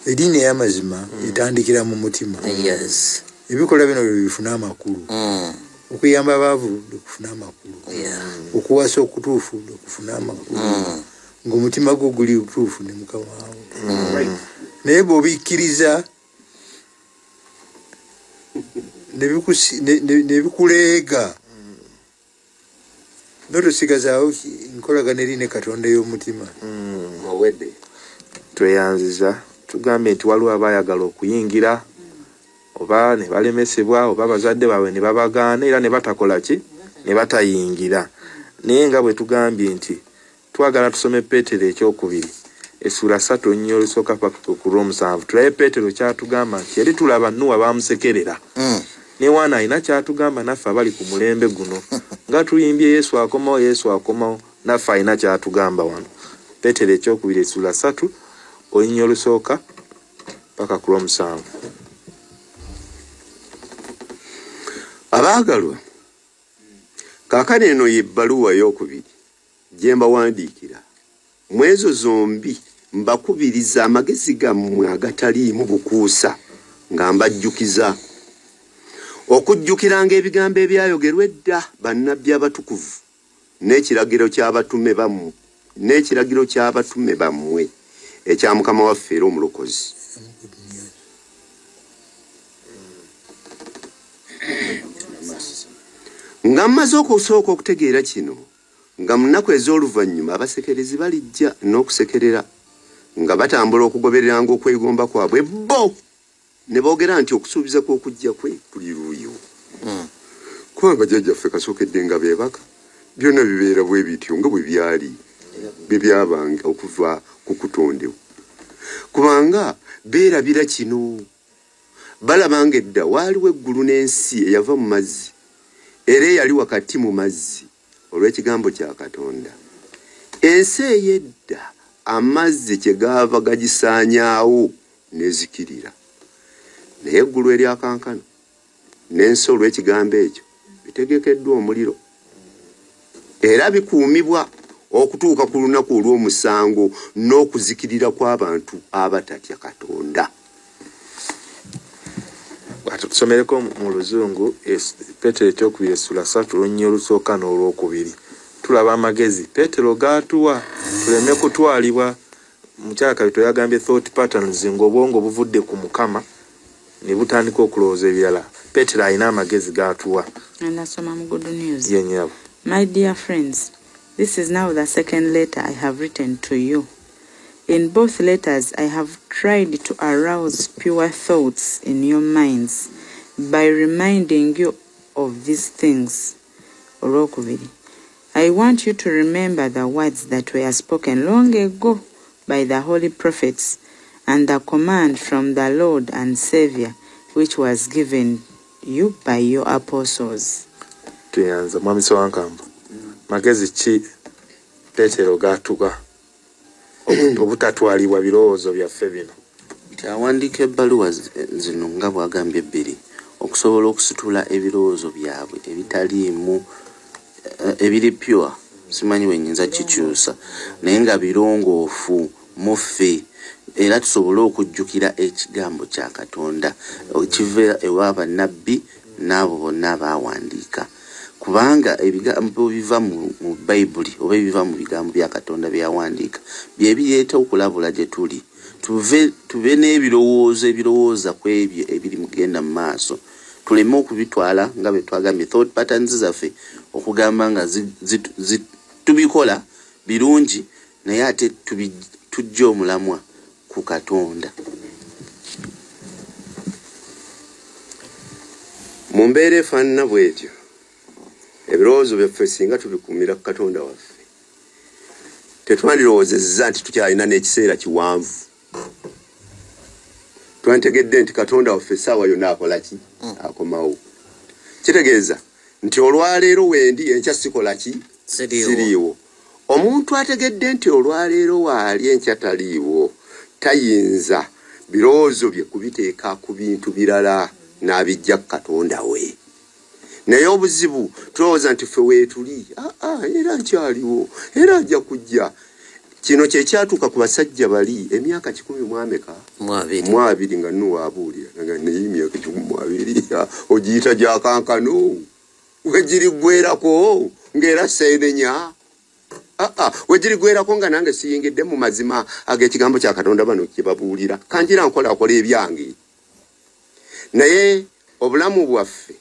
Eddiini ey'amazima etandikira mu mutima. Ebikolwa bino bye bifuna amakulu. Okuyamba abaavu lwe kufuna amakulu. Okuwasa okutuufu lwe kufuna amakulu. Ng'omutima gwo guli butuufu ne Mukama wo. Naye bw'obikkiriza ne bikuleega n'otosigazaawo nkolagana eri ne Katonda ey'omutima. Tweyanziza tugambye nti waliwo abaayagala okuyingira oba ne balemesebwa oba abazadde baabwe ne babagaana era ne batakola ki ne batayingira. Naye nga bwe tugambye nti twagala tusome Peetero ekyokubiri essuula 3 nnyo olusooka paka ku lw'omusanvu. Tulabe Peetero kyatugamba nti yali tulaba Nuwa baamusekerera. Ne waana alina kyatugamba naffe abali ku mulembe guno nga tuyimbye Yesu akomawo, Yesu akomawo, naffe alina kyatugamba wano. Peetero ekyokubiri essuula 3 olunyiriri olusooka paka ku lw'omusanvu. Abaagalwa, kaakano eno ye bbaluwa ey'okubiri gye mbawandiikira. Mu ezo zombi mbakubiriza amagezi gammwe agataliimu bukuusa nga mbajjukiza okujjukiranga ebigambo ebyayogerwa edda bannabbi abatukuvu n'ekiragiro ky'abatume bammwe ekya Mukama waffe era Omulokozi. Nga mmaze okusooka okutegeera kino, nga mu nnaku ez'oluvannyuma abasekerezi balijja n'okusekerera nga batambula okugobereranga okwegomba kwabwe bo ne boogera nti okusuubiza kw'okujja kwe kuli luuyo. Kubanga jjajjaffe kasookedde nga beebaka byonna bibeera bwe bityo nga bwe byali bwe byabanga okuva ku kutondebwa. Kubanga beerabira kino, balabanga edda waaliwo eggulu n'ensi eyava mu mazzi era eyali wakati mu mazzi olw'ekigambo kya Katonda. Ensi ey'edda amazzi kye gaava gagisaanyaawo n'ezikirira. Naye eggulu eryakankana n'ensi olw'ekigambo ekyo bitegekeddwa omuliro era bikuumibwa okutuuka ku lunaku olw'omusango n'okuzikirira kw'abantu abatatya Katonda. Tusomereko mu Luzungu Peetero ekyokubiri essula 3 olunyiriri olusooka n'olwokubiri. Tulaba amagezi Peetero gaatuwa tuleme kutwalibwa. Mukyala Kabito yagambye thought patterns ng'obwongo buvudde ku Mukama ne butandika okulowooza ebirala. Peetero alina amagezi gaatuwa. Nasoma mu Good News. Ye nnyabo. My dear friends, this is now the second letter I have written to you. In both letters, I have tried to arouse pure thoughts in your minds by reminding you of these things. Olwokubiri. I want you to remember the words that were spoken long ago by the holy prophets and the command from the Lord and Savior which was given you by your apostles. Tuyanza Mwami Ssewankambo. Magezi ki Peetero g'atuga obutatwalibwa birowoozo byaffe bino? Nti awandiika ebbaluwa zino nga bw'agambye ebbiri okusobola okusitula ebirowoozo byabwe ebitaliimu, ebiri pure, simanyi bwe nnyinza kikyusa, naye nga birongoofu mu ffe, era tusobole okujjukira ekigambo kya Katonda ekiva ewa bannabbi n'abo bonna abaawandiika. Kubanga ebigambo biva mu Bayibuli oba ebiva mu bigambo bya Katonda bye yawandiika bye bireeta okulabula gye tuli. Tube n'ebirowoozo ebirowooza ku ebyo ebiri mugenda mu maaso, tuleme okubitwala nga bwe twagambye thought patterns zaffe okugamba nga tubikola birungi, naye ate tujje omulamwa ku Katonda. Mu mbeera efaanana bw'etyo, ebirowoozo byaffe singa tubikumira ku Katonda waffe, tetwandirowoozezza nti tukyalina n'ekiseera kiwanvu. Twantegedde nti Katonda waffe essaawa yonna akola ki? Akomawo. Kitegeeza nti olwaleero wendi, enkya sikola ki? Siriiwo. Omuntu ategedde nti olwaleero waali, enkya taliiwo, tayinza birowoozo bye kubiteeka ku bintu birala n'abijja ku Katonda we. Naye obuzibu tulowooza nti ffe weetuli, era nkyaliwo, era ajja kujja. Kino kye kyatuuka ku basajja bali emyaka 120 nga Nuwa abuulira, naye emyaka 120 ogiyita gya kankano, wegiriggwerako ng'era seenenya, wegiriggwerako nga nange siyingidde mu mazima ag'ekigambo kya Katonda bano kye babuulira, kanjira nkolakola ebyange. Naye obulamu bwaffe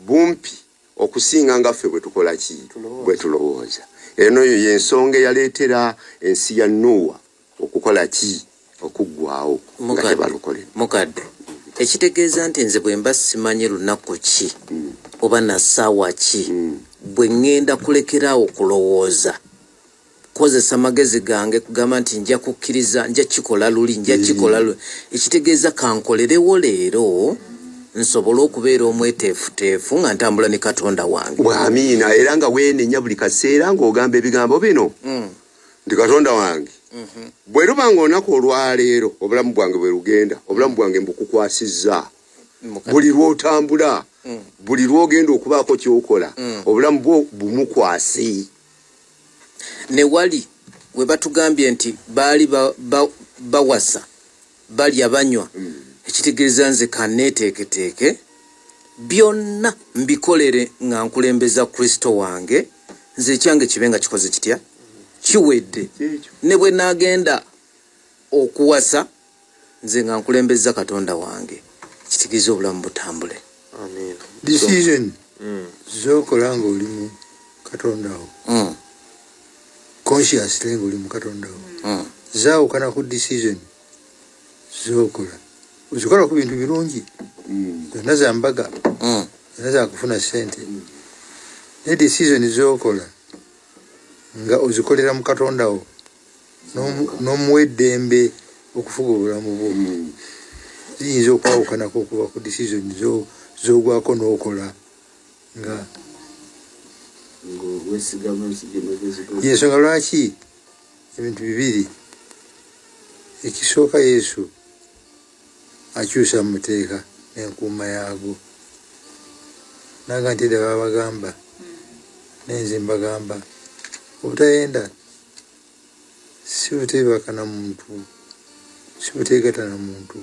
bumpi okusinga nga ffe bwe tukola ki? Bwe tulowooza. Eno yo y'ensonga eyaleetera ensi ya Nuwa okukola ki? Okuggwawo nga tebalokole. Mukadde, ekitegeeza nti nze bwe mba simanyi lunaku ki oba na ssaawa ki bwe ŋŋenda kulekeraawo kulowooza, kozesa magezi gange kugamba nti nja kukkiriza, nja kikola luli, nja kikola luli. Ekitegeeza kankolerewo leero nsobole okubeera omweteefuteefu nga ntambula ne Katonda wange. Amiina. Era nga weenenya buli kaseera ng'ogamba ebigambo bino nti Katonda wange, bwe luba ng'olunaku olwaleero obulamu bwange bwe lugenda, obulamu bwange mbukukwasizza. Buli lw'otambula, buli lw'ogenda okubaako ky'okola, obulamu bwo bumukwasi. Ne wali we batugambye nti baali bawasa, balya, banywa, ekitegeeza nze kanneeteeketeeke byonna mbikolere nga nkulembeza Kristo wange, nze ekyange kibe nga kikoze kitya? Kiwedde. Ne bwe naagenda okuwasa nze nga nkulembeza Katonda wange, kitegeeza obulamu butambule. Amiina. Decision z'okola ng'oli mu Katonda wo, consciously ng'oli mu Katonda wo, zaawukana ku decision z'okola. Ozikola ku bintu birungi, zonna za mbaga, zonna za kufuna ssente, naye decision z'okola nga ozikolera mu Katonda wo n'omuwa eddembe okufuga obulamu bwo, ziyinza okwawukanako okuva ku decision z'ogwako n'okola nga yensonga lwaki ebintu bibiri. Ekisooka, Yesu akyusa mu mateeka n'enkuuma yaago, naga nti edda babagamba, nenze mbagamba, obutayenda si buteebaka na muntu, si buteegatta na muntu,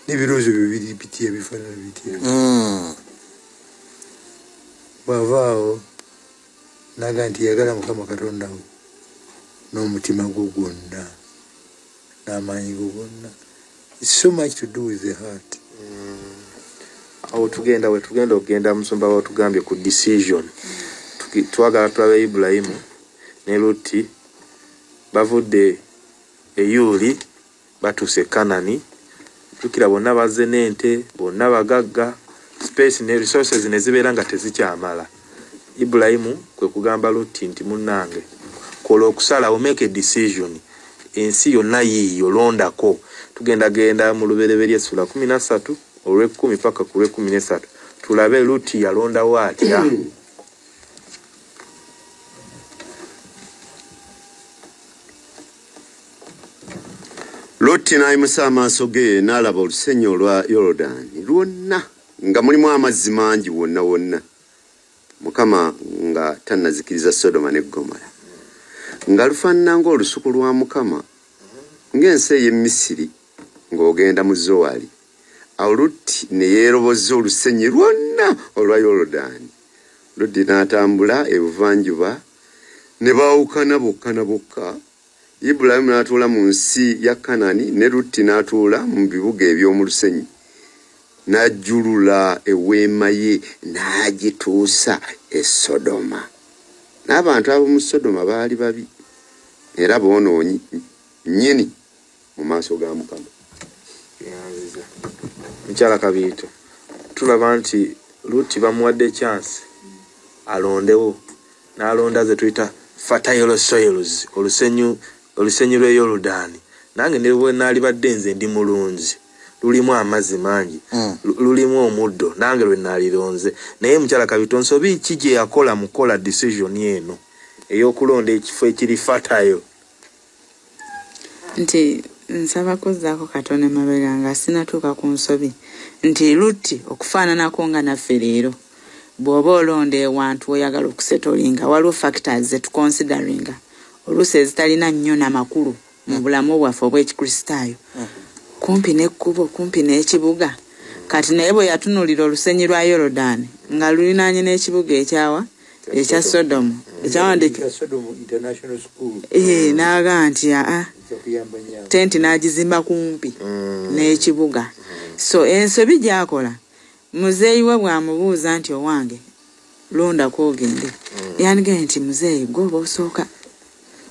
n'ebirowoozo byo biri bitya, bifaanana bitya. Bw'avaawo naga nti yagala Mukama Katonda wo n'omutima gwo gwonna n'amaanyi go gonna. It's so much to do with the heart. Awo tugenda we tugenda okugenda, musumba watugambye ku decision. Twagala tulabe Ibulayimu ne Lutti bavudde e Uli batuuse Kanani. Jjukira bonna bazze n'ente, bonna bagagga, space ne resources ne zibeera nga tezikyamala. Ibulayimu kwe kugamba Lutti nti munnange kola okusalawo, make a decision, ensi yonna yiiyo, londako. Tugendagenda mu Lubereberye essula 13 olw'ekumi paka ku lw'ekumi n'esatu, tulabe Lutti yalondawo atya. Lutti n'ayimusa amaaso ge n'alaba olusenyi olwa Yorodaani lwonna nga mulimu amazzi mangi wonna wonna, Mukama nga tannazikiriza Sodoma ne Gomora, nga lufaanana ng'olusuku lwa Mukama, ng'ensi ey'e Misiri ng'ogenda mu Zowali. Awo Lutti ne yeeroboza olusenyi lwonna olwa Yorodaani. Lutti n'atambula ebuvanjuba, ne baawukana bokka na bokka. Ibulayimu n'atuula mu nsi ya Kanani, ne Lutti n'atuula mu bibuga eby'omu lusenyi. N'ajjulula eweema ye n'agituusa e Sodoma. N'abantu ab'omu Sodoma baali babi era boonoonyi nnyini mu maaso ga Mukama. Mukyala Kabiito, tulaba nti Lutti bamuwadde chance alondewo, n'alonda ze tuyita fertile soils, olusenyu lw'e Yorodaani. Nange ne bwe naalibadde nze ndi mulunzi, lulimu amazzi mangi, lulimu omuddo, nange lwe naalironze. Naye mukyala Kabiito, nsobi ki gye yakola mu kukola decision eno ey'okulonda ekifo ekiri fertile? Nti nsaba kuzzaako katono emabega nga sinatuuka ku nsobi, nti Lutti okufaananako nga naffe leero, bw'oba olonda ewantu oyagala okusetolinga, waliwo factors zetuconsideringa oluusi ezitalina nnyo n'amakulu mu bulamu bwaffe obw'Ekikristaayo, kumpi n'ekkubo, kumpi n'ekibuga. Kati naye bwe yatunuulira olusenyi lwa Yorodaani nga lulinaanye n'ekibuga ekyawa ekya Sodomu, ekyawandiika n'agaa nti aa, tenti n'agizimba kumpi n'ekibuga. So ensobi gy'akola, muzeeyi we bw'amubuuza nti owange londako ogende, yandigambye nti muzeeyi gwe oba osooka,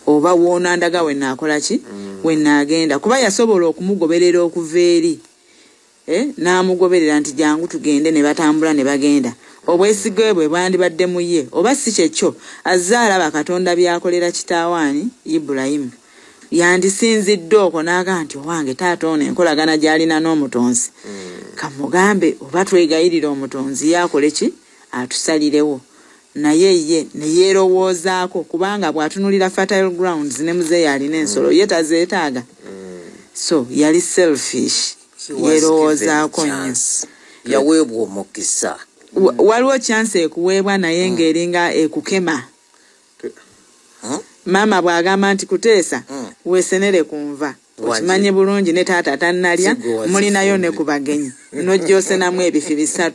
oba woonandaga we naakola ki, we naagenda. Kuba yasobola okumugoberera okuva eri, n'amugoberera nti jangu tugende, ne batambula ne bagenda. Obwesige bwe bwandibadde mu ye, oba si kyekyo azze alaba Katonda by'akolera kitaawaani Ibulayimu, yandisinzidde okwo n'agaa nti owange taata ono enkolagana gy'alina n'omutonzi, kamugambe oba twegayirira omutonzi yaakole ki, atusalirewo. Naye ye ne yeerowoozaako, kubanga bw'atunulira fertile grounds ne muzeeyi alina ensolo ye tazeetaaga. So yali selfish, yeerowoozaako nnyo. Yaweebwa omukisa. Waliwo chance ekuweebwa naye ng'eringa ekukema. Maama bw'agamba nti Kuteesa weesenere ku nva, okimanye bulungi ne taata tannalya, mulinayo ne ku bagenyi, n'ojja osenamu ebifi 3.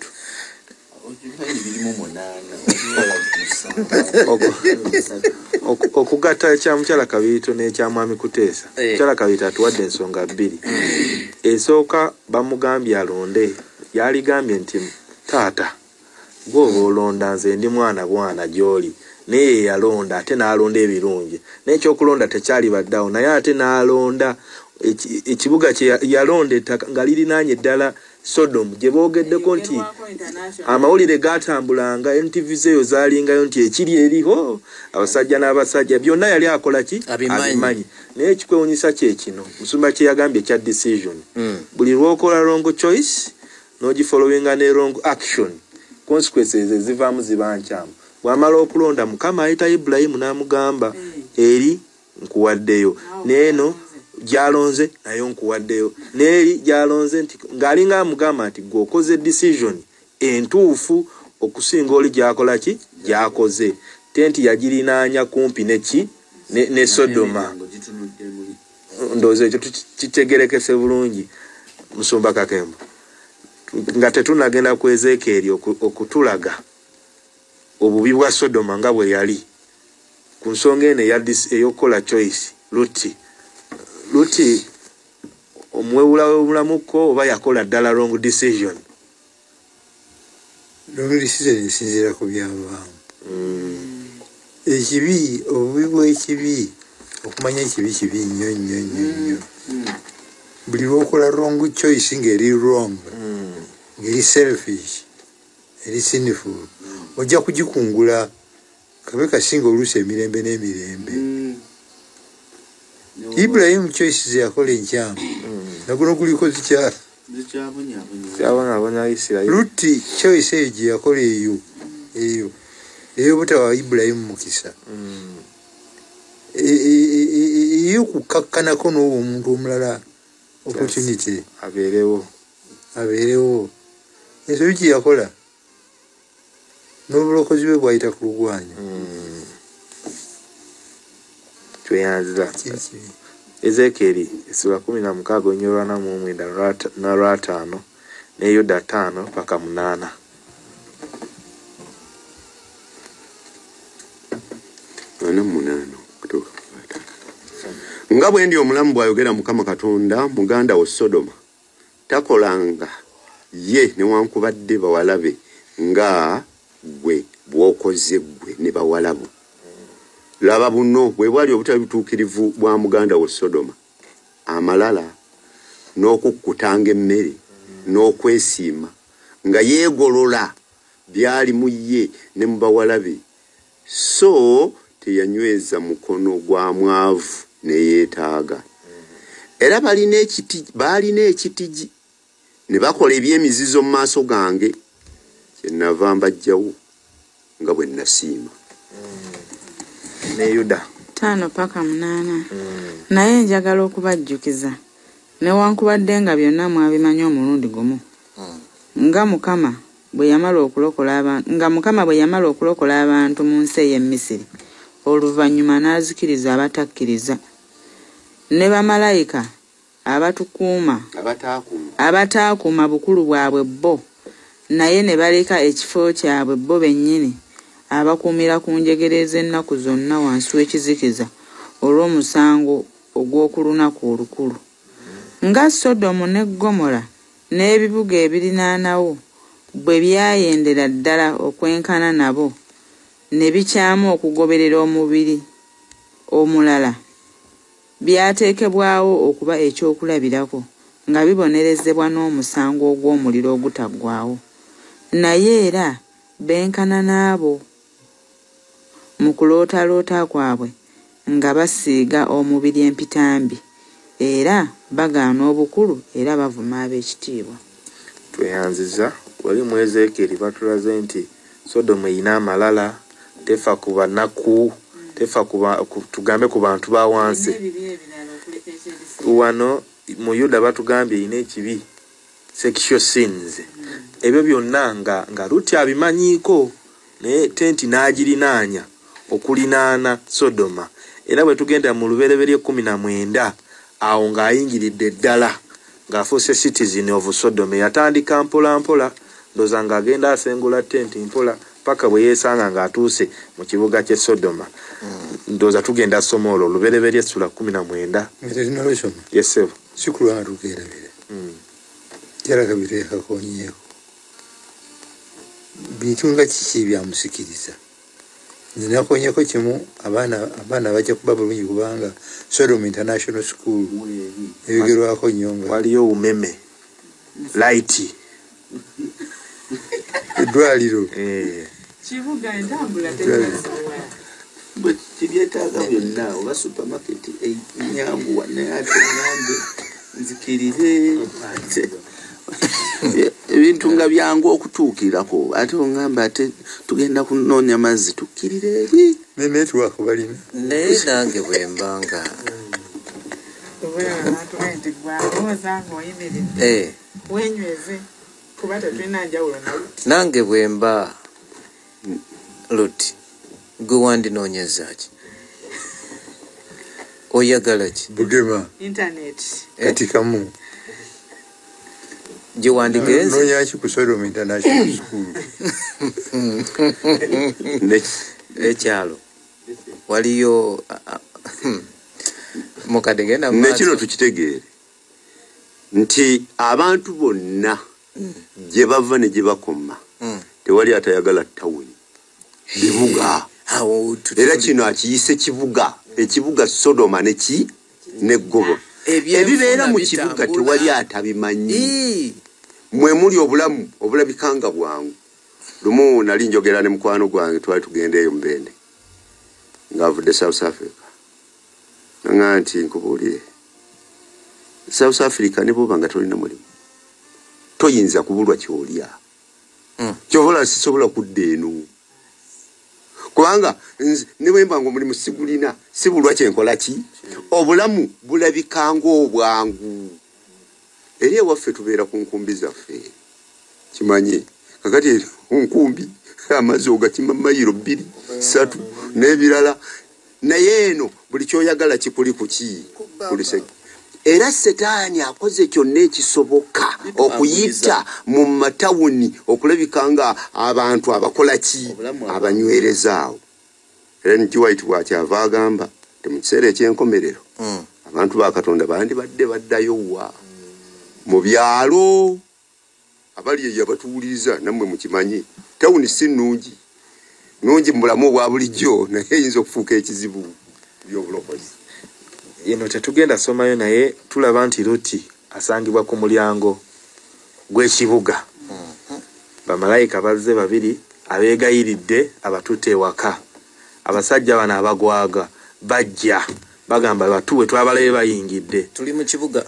Okugatta ekya mukyala Kabiito n'ekya mwami Kuteesa, mukyala Kabiito atuwadde ensonga 2. Esooka bamugambye alonde, yaligambye nti taata gw'oba olonda, nze ndi mwana bwana gy'oli. Naye yalonda ate n'alonda ebirungi, naye ekyokulonda tekyalibaddeawo, naye ate n'alonda ekibuga kye yalonda ettaka nga lirinaanye ddala Sodom, gye boogeddeko nti amawulire gaatambulanga, NTV zeeyo zaalingayo nti ekiri eriho abasajja n'abasajja, byonna yali akola ki, abimanyi. Naye ekikwewunyisa kye kino musumba kye yagambye ekya decision, buli lw'okola wrong choice n'ogifollowinga ne wrong action, consequences ezivaamu ziba nkyamu. Bw'amala okulonda, Mukama ayita Ibulayimu n'amugamba eri nkuwaddeyo, n'eno gy'alonze nayo nkuwaddeyo, n'eri gy'alonze, nti ng'alinga amugamba nti gwe okoze decision entuufu okusinga oli gy'akola ki, gy'akoze. Tenti yagirinaanya kumpi ne ki, ne Sodoma. Ndowooza ekyo kitegerekese bulungi musumba Kakembo, nga tetunnagenda ku Ezeekyeri okutulaga obubi bwa Sodoma nga bwe yali ku nsonga eno ey'okukola choice. Lutti omuwewulawewulamukko oba yakola ddala wrong decision? Wrong decision esinziira ku byavaamu. Ekibi, obubi bw'ekibi, okumanya ekibi kibi nnyo nnyo nnyo nnyo. Buli lw'okola wrong choice ng'eri wrong, ng'eri selfish, eri sinful, Ojja kugikungula kabe kasinga oluusi emirembe n'emirembe. Ibrahim choices yakola enkyamu. Naguno guliko zikyabonyabonya Isirayiri. Lutti choice eyo gye yakola eyo ey'obutawa Ibrahim mukisa. Ey'okukakkanako n'owo omuntu omulala opportunity abeerewo. Ensobi gye yakola n'obulokozi bwe bwayita ku lugwanyu. Tweyanziza. Ezekieri essula 16 onyolwa na 49 na 5 ne Yuda 5 paka 8. Ana 8 kutoka. Nga bwe ndi omulamu bw'ayogera Mukama Katonda muganda wo Sodoma takolanga ye newankubadde bawala be nga gwe bw'okoze gwe ne bawala bo. Laba buno bwe bwali obutali butuukirivu bwa muganda wo Sodoma, amalala n'okukkutanga emmere n'okwesiima nga yeegolola byali mu ye ne mu bawala be, so teyanyweza mukono gwa mwavu ne yeetaaga. Era balina ekitigi ne bakola eby'emizizo mu maaso gange, kye nava mbajjawo nga bwe nasiima. Ne Yuda 5 paka 8. Naye njagala okubajjukiza newankubadde nga byonna mwabimanyi omulundi gumu, nga Mukama bwe yamala okulokola abantu mu nsi ey'e Misiri, oluvannyuma n'azikiriza abatakkiriza ne bamalayika abataakuuma bukulu bwabwe bo, naye ne baleka ekifo kyabwe bo bennyini, abakuumira ku njegere ez'ennaku zonna wansi w'ekizikiza olw'omusango ogw'oku lunaku olukulu. Nga Sodomu ne Ggomola n'ebibuga ebirinaanawo bwe byayendera ddala okwenkana nabo, ne bikyama okugoberera omubiri omulala, byateekebwawo okuba ekyokulabirako nga bibonerezebwa n'omusango ogw'omuliro ogutaggwaawo. Naye era benkana n'abo mu kulootaloota kwabwe nga basiiga omubiri empitambi, era bagaana obukulu era bavuma ab'ekitiibwa. Tweyanziza. Wali mu Ezekieri batulaze nti Sodomu erina amalala, tefa ku banaku, tefa tugambe ku bantu ba wansi. Wano mu Yuda batugambye erina ekibi, sexual sins. Ebyo byonna nga Lutti abimanyiiko, naye tenti n'agirinaanya okulinaana Sodoma. Era bwe tugenda mu Lubereberye 19 awo ng'ayingiridde ddala ng'afuuse citizen of Sodom. Yatandika mpola mpola, ndowooza ng'agenda asengula tenti mpola paka bwe yeesanga ng'atuuse mu kibuga ky'e Sodoma. Ndowooza tugenda soma olwo Lubereberye essula 19. Yes, sir. Sikulwa nga tukeerabira. Jalaka biteekakonyeeko. Bintu nga kiki ebyamusikiriza? Nze nakonyeko kimu, abaana bajja kuba bulungi kubanga Sodom International School eyogerwako nnyo nga waliyo umeme, light, eddwaliro. Kibuga entambula tezisobola. Bwe kibyetaaga byonna oba supermarket enyanguwa naye ate ngambe nzikirire ate ebintu nga byangu okutuukirako, ate ongamba ate tugenda kunoonya mazzi tukkirire eri. Ne network balina. Naye nange bwe mbanga nange bwe mba Lutti, gwe wandinoonyeza ki? Oyagala ki? Bugema. Internet. Katikamu. Gye wandigenze? Noonya ki ku Sodom International School? Ekyalo waliyo mukadde genda mu maaso. Nekino tukitegeere nti abantu bonna gye bava ne gye bakoma tewali atayagala tawuni, bibuga. Era kino akiyise kibuga, ekibuga Sodoma neki ne Ggomola. Ebibeera mu kibuga tewali atabimanyi. Mwe muli obulamu obulabikanga bwangu, Lumu nali njogera ne mukwano gwange, twali tugenda eyo Mubende ng'avudde South Africa, naŋŋamba nti nkubuulire, South Africa ne bw'oba nga tolina mulimu toyinza kubulwa kyolya. Kyobola sisobola kudda eno kubanga ne bwe mba nga omulimu sigulina, sibulwa kyenkola ki. Obulamu bulabika ng'obwangu. Eri ewaffe tubeera ku nkumbi zaffe, kimanye kakati nkumbi amazzi ogakima mayiro 2 3 n'ebirala, naye eno buli kyoyagala kikuli kuki kulise. Era Setaani akoze kyonna ekisoboka okuyita mu matawuni okulabika nga abantu abakola ki, abanywerezaawo. Era G. White bw'akyava agamba nti mu kiseera eky'enkomerero abantu ba Katonda bandibadde baddayo wa mu byalo. Abali eyo abatuwuliriza nammwe mukimanyi, tawuni si nnungi nungi mu bulamu obwa bulijjo, naye eyinza okufuuka ekizibu by'obulokozi. Eno tetugenda somayo, naye tulaba nti Luti asangibwa ku mulyango gw'ekibuga. Bamalayika bazze babiri abeegayiridde abatutte ewaka. Abasajja bano abagwaga bajja bagamba batuwe, twabalabe bayingidde, tuli mu kibuga.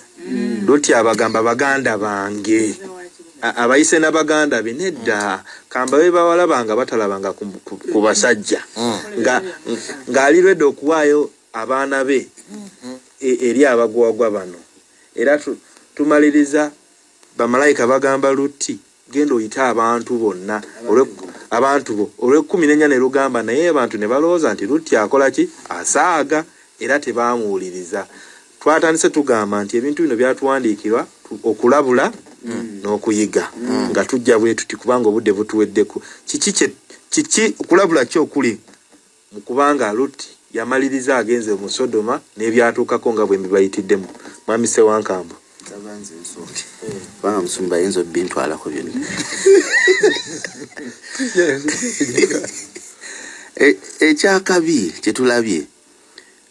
Luti abagamba baganda bange, abayise n'abaganda be nedda, kambabe bawalaba nga batalabanga ku basajja, ng'ali lwedde okuwaayo abaana be eri abagwagwa bano. Era tumaliriza bamalayika bagamba Luti genda oyite abantu bonna, abantu bo olw'e14 ne lugamba, naye abantu ne balowooza nti Luti akola ki, asaaga, era tebaamuwuliriza. Twatandise tugamba nti ebintu bino byatuwandiikirwa okulabula n'okuyiga, nga tujja bwe tuti kubanga obudde butuweddeko. Kiki okulabula ki okuli mu kubanga Luti yamaliriza agenze mu Sodoma n'ebyatuukako nga bwe mbibayitiddemu? Mwami Ssewankambo. Kubanga musumba ayinza obbintwalako byonna. Ekyakabi kye tulabye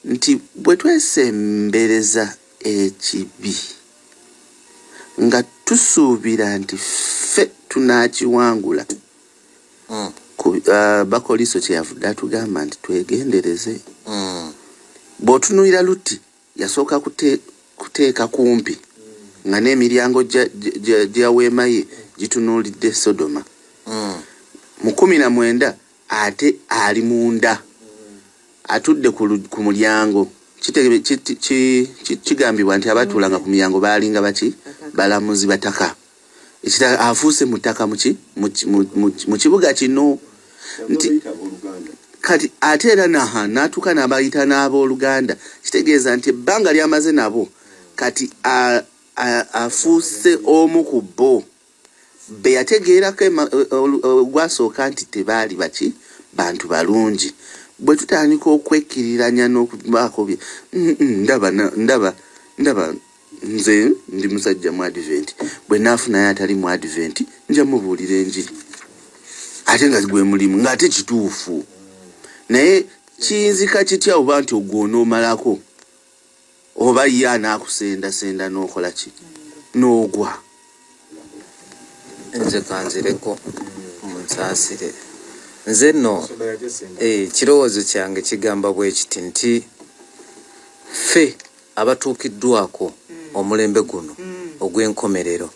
nti bwe twesembereza ekibi nga tusuubira nti ffe tunaakiwangula, Bakoliso kye yavudde atugamba nti twegendereze. Bw'otunuulira Luti yasooka kuteeka kumpi nga n'emiryango gya weema ye gitunuulidde Sodoma. Mu 19 ate ali munda atudde ku mulyango. Kigambibwa nti abatuulanga ku miryango baalinga baki, balamuzi bataka. Afuuse mutaka mu kibuga kino nti kati ate era n'atuuka n'abayita n'abooluganda. Kitegeeza nti ebbanga ly'amaze nabo kati afuuse omu ku bo be yategeerako ogwasooka nti tebaali baki, bantu balungi. Bwe tutandika okwekkiriranya n'okubaako bye ndaba nze ndi musajja mu Advent, bwe naafunayo atali mu Advent nja mubuulira enjiri, ate nga gwe mulimu ng'ate kituufu. Naye kiyinzika kitya oba nti ogwo onoomalako oba ye anaakusendasenda n'okola ki n'ogwa? Nze kanzireko munsaasire. Nze nno ekirowoozo kyange kigamba bwe kiti nti ffe abatuukiddwako omulembe guno ogw'enkomerero,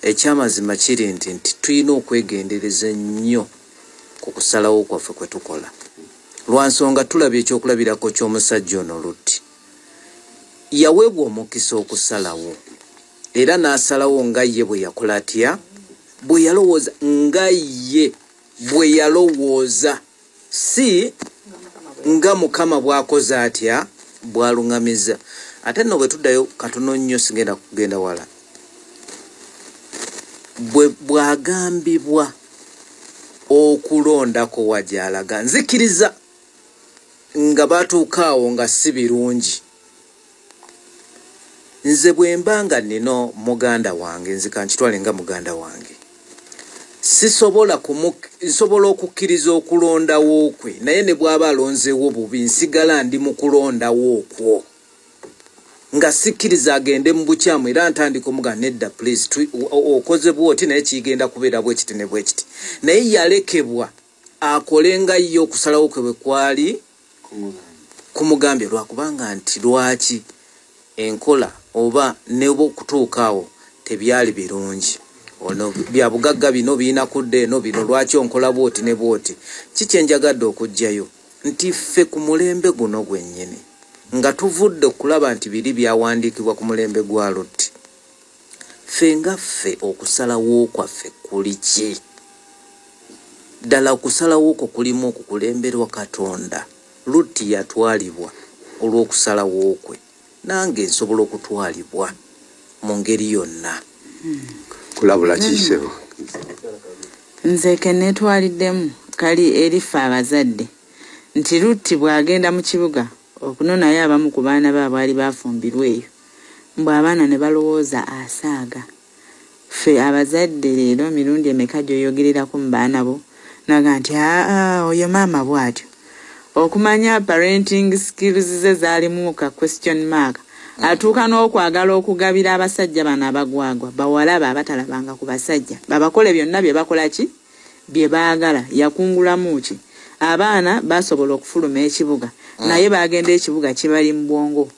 ekyamazima kiri nti tulina okwegendereza ennyo ku kusalawo kwaffe kwe tukola. Lwa nsonga tulabye ekyokulabirako ky'omusajja ono Luti. Yaweebwa omukisa okusalawo, era n'asalawo nga ye bwe yakola atya, bwe yalowooza, nga ye bwe yalowooza, si nga Mukama bw'akoze atya, bw'aluŋŋamiza. Ate nno bwe tuddayo katono nnyo, sigenda kugenda wala, bwe bw'agambibwa okulondako wa gy'alaga, nzikiriza nga batuuka awo nga si birungi. Nze bwe mba nga nnina muganda wange, nze kankitwale nga muganda wange, sisobola nsobola okukkiriza okulondawo kwe, naye ne bw'aba alonzeewo bubi nsigala ndi mu kulondawo okwo. Nga sikkiriza agende mu bukyamu, era ntandika omuga nedda please, okoze bw'oti naye kigenda kubeera bwe kiti ne bwe kiti. Naye yalekebwa akole nga ye okusalawo kwe bwe kwali kumugambye, lwakubanga nti lwaki enkola oba ne okutuuka awo tebyali birungi. Ono bya bugagga bino birina kudda eno, bino lwaki onkola bw'oti ne bw'oti. Ki kyenjagadde okuggyayo nti ffe ku mulembe guno gwennyini nga tuvudde okulaba nti biri byawandiikibwa ku mulembe gwa Lutti, ffe nga ffe okusalawo kwaffe kuli ki? Ddala okusalawo okwo kulimu okukulemberwa Katonda. Lutti yatwalibwa olw'okusalawo kwe, nange nsobola okutwalibwa mu ngeri yonna. Kulabula kiisebo. Nze ke neetwaliddemu kali eri ffe abazadde nti Lutti bw'agenda mu kibuga okunonayo abamu ku baana be abaali bafumbirwa eyo, mbwe abaana ne balowooza asaaga. Ffe abazadde leero mirundi emeka gy'oyogererako mu baana bo naga nti aa oyo maama bw'atyo. Okumanya parenting skills ze zaalimu ka question mark. Atuuka n'okwagala okugabira abasajja bano abagwagwa bawala be abatalabanga ku basajja babakole byonna bye bakola ki bye baagala. Yakungulamu ki? Abaana basobola okufuluma ekibuga, naye bagenda ekibuga kibali mu bwongo,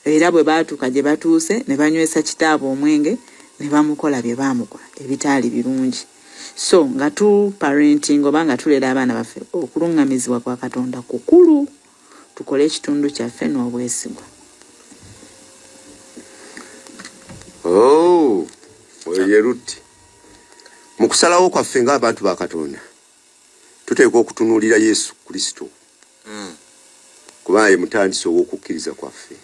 era bwe baatuuka gye batuuse ne banywesa kitaabwe omwenge ne bamukola bye baamukola ebitaali birungi. So nga tu parenting oba nga tulera abaana baffe, okuluŋŋamizibwa kwa Katonda kukulu, tukole ekitundu kyaffe n'obwesigwa. Oh, oyo ye Lutti. Mu kusalawo kwaffe ng'abantu ba Katonda tuteekwa okutunuulira Yesu Kristo, kubanga ye mutandisi ow'okukkiriza kwaffe.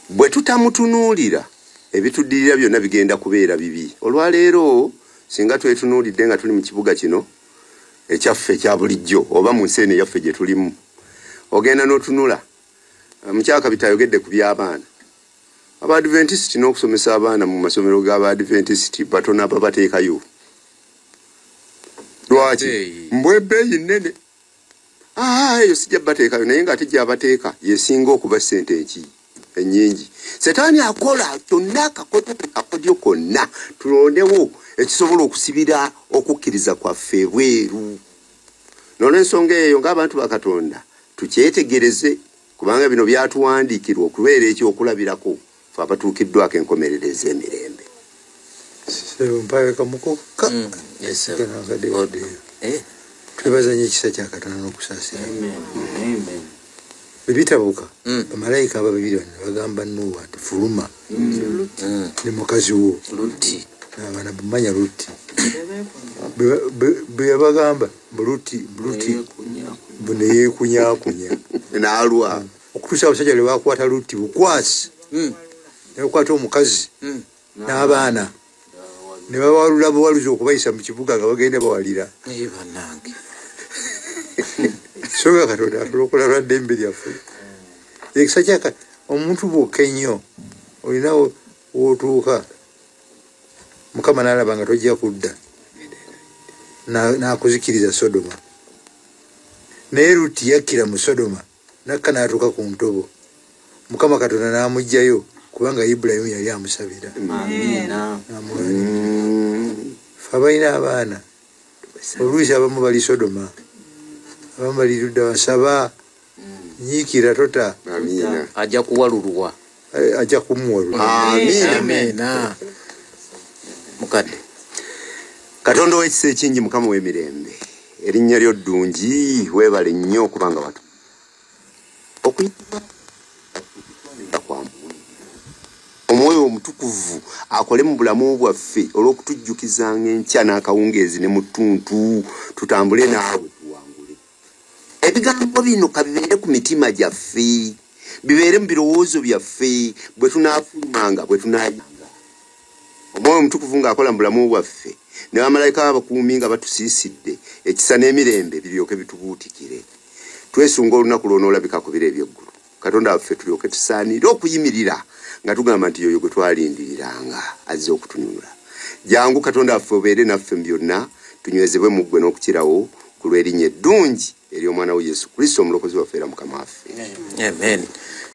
Bwe tutamutunuulira, ebituddirira byonna bigenda kubeera bibi. Olwaleero singa twetunuulidde nga tuli mu kibuga kino ekyaffe ekya bulijjo oba mu nsi eno eyaffe gye tulimu, ogenda n'otunula. Mukyakabita ayogedde ku by'abaana Abadventisiti n'okusomesa abaana mu masomero g'Abadventisiti batono ababateekayo. Lwaki? Mbwe ebbeeyi nnene. Eyo sijja bateekayo, naye ng'ate gy'abateeka yesinga okuba ssente enki ennyingi. Setaani akola kyonna akakodyo konna tulondewo ekisobola okusibira okukkiriza kwaffe ebweru. N'olw'ensonga eyo ng'abantu ba Katonda tukyetegereze, kubanga bino byatuwandiikirwa okubeera ekyokulabirako ffe abatuukiddwako enkomerero ez'emirembe. Mpayo kamukokka. Twebaza nnyo ekisa kya Katonda n'okusaasira. Bwe bitabuka, bamalayika aba babiri bano bagamba Nuuwa nti fuluma ne mukazi wo n'abaana bamanya Lutti. Bwe yabagamba Lutti mbu ne yeekunyakunya n'alwa okutuusa abasajja lwe bakwata Lutti bukwasi, ne bakwata omukazi n'abaana ne bawalula buwaluzi okubayisa mu kibuga nga bagenda bawalira. So nga Katonda atulokola lwa ddembe lyaffe. Ekisa kya omuntu bw'okka ennyo olina w'otuuka Mukama n'alaba nga tojja kudda n'akuzikiriza Sodoma. Naye Lutti yakkira mu Sodoma n'akka n'atuuka ku ntobo. Mukama Katonda n'amuggyayo kubanga Ibulayimu yali amusabira. Ffe abalina abaana oluusi abamu bali Sodoma, abamu bali ludda, basaba nyiikira tota. Ajja kuwalulwa, ajja kumuwalula. Amiina. Mukadde Katonda ow'ekisa ekingi, Mukama w'emirembe, erinnya lyo ddungi, weebale nnyo okubanga watu okuyitibwa kwa Omwoyo Omutukuvu akole mu bulamu bwaffe olw'okutujjukizanga enkya n'akawungeezi ne mu ttuntu, tutambule naawe tuwangule. Ebigambo bino kabibeere ku mitima gyaffe, bibeere mu birowoozo byaffe bwe tunaafulumanga, bwe tunaayanga. Omwoyo Omutukuvu ng'akola mu bulamu bwaffe ne bamalayika abakuumi nga batusiisidde, ekisa n'emirembe biryoke bitubuutikire. Twesunga olunaku lw'onoolabika ku biro eby'eggulu. Katonda waffe tulyoke tusaanire okuyimirira nga tugamba nti yoyo gwe twalindiriranga azze okutununula. Jangu Katonda waffe obeere naffe mu byonna, tunywezebwe mu ggwe n'okukirawo ku lw'erinnya eddungi ery'Omwana wo Yesu Kristo Omulokozi waffe era Mukama waffe. Amen.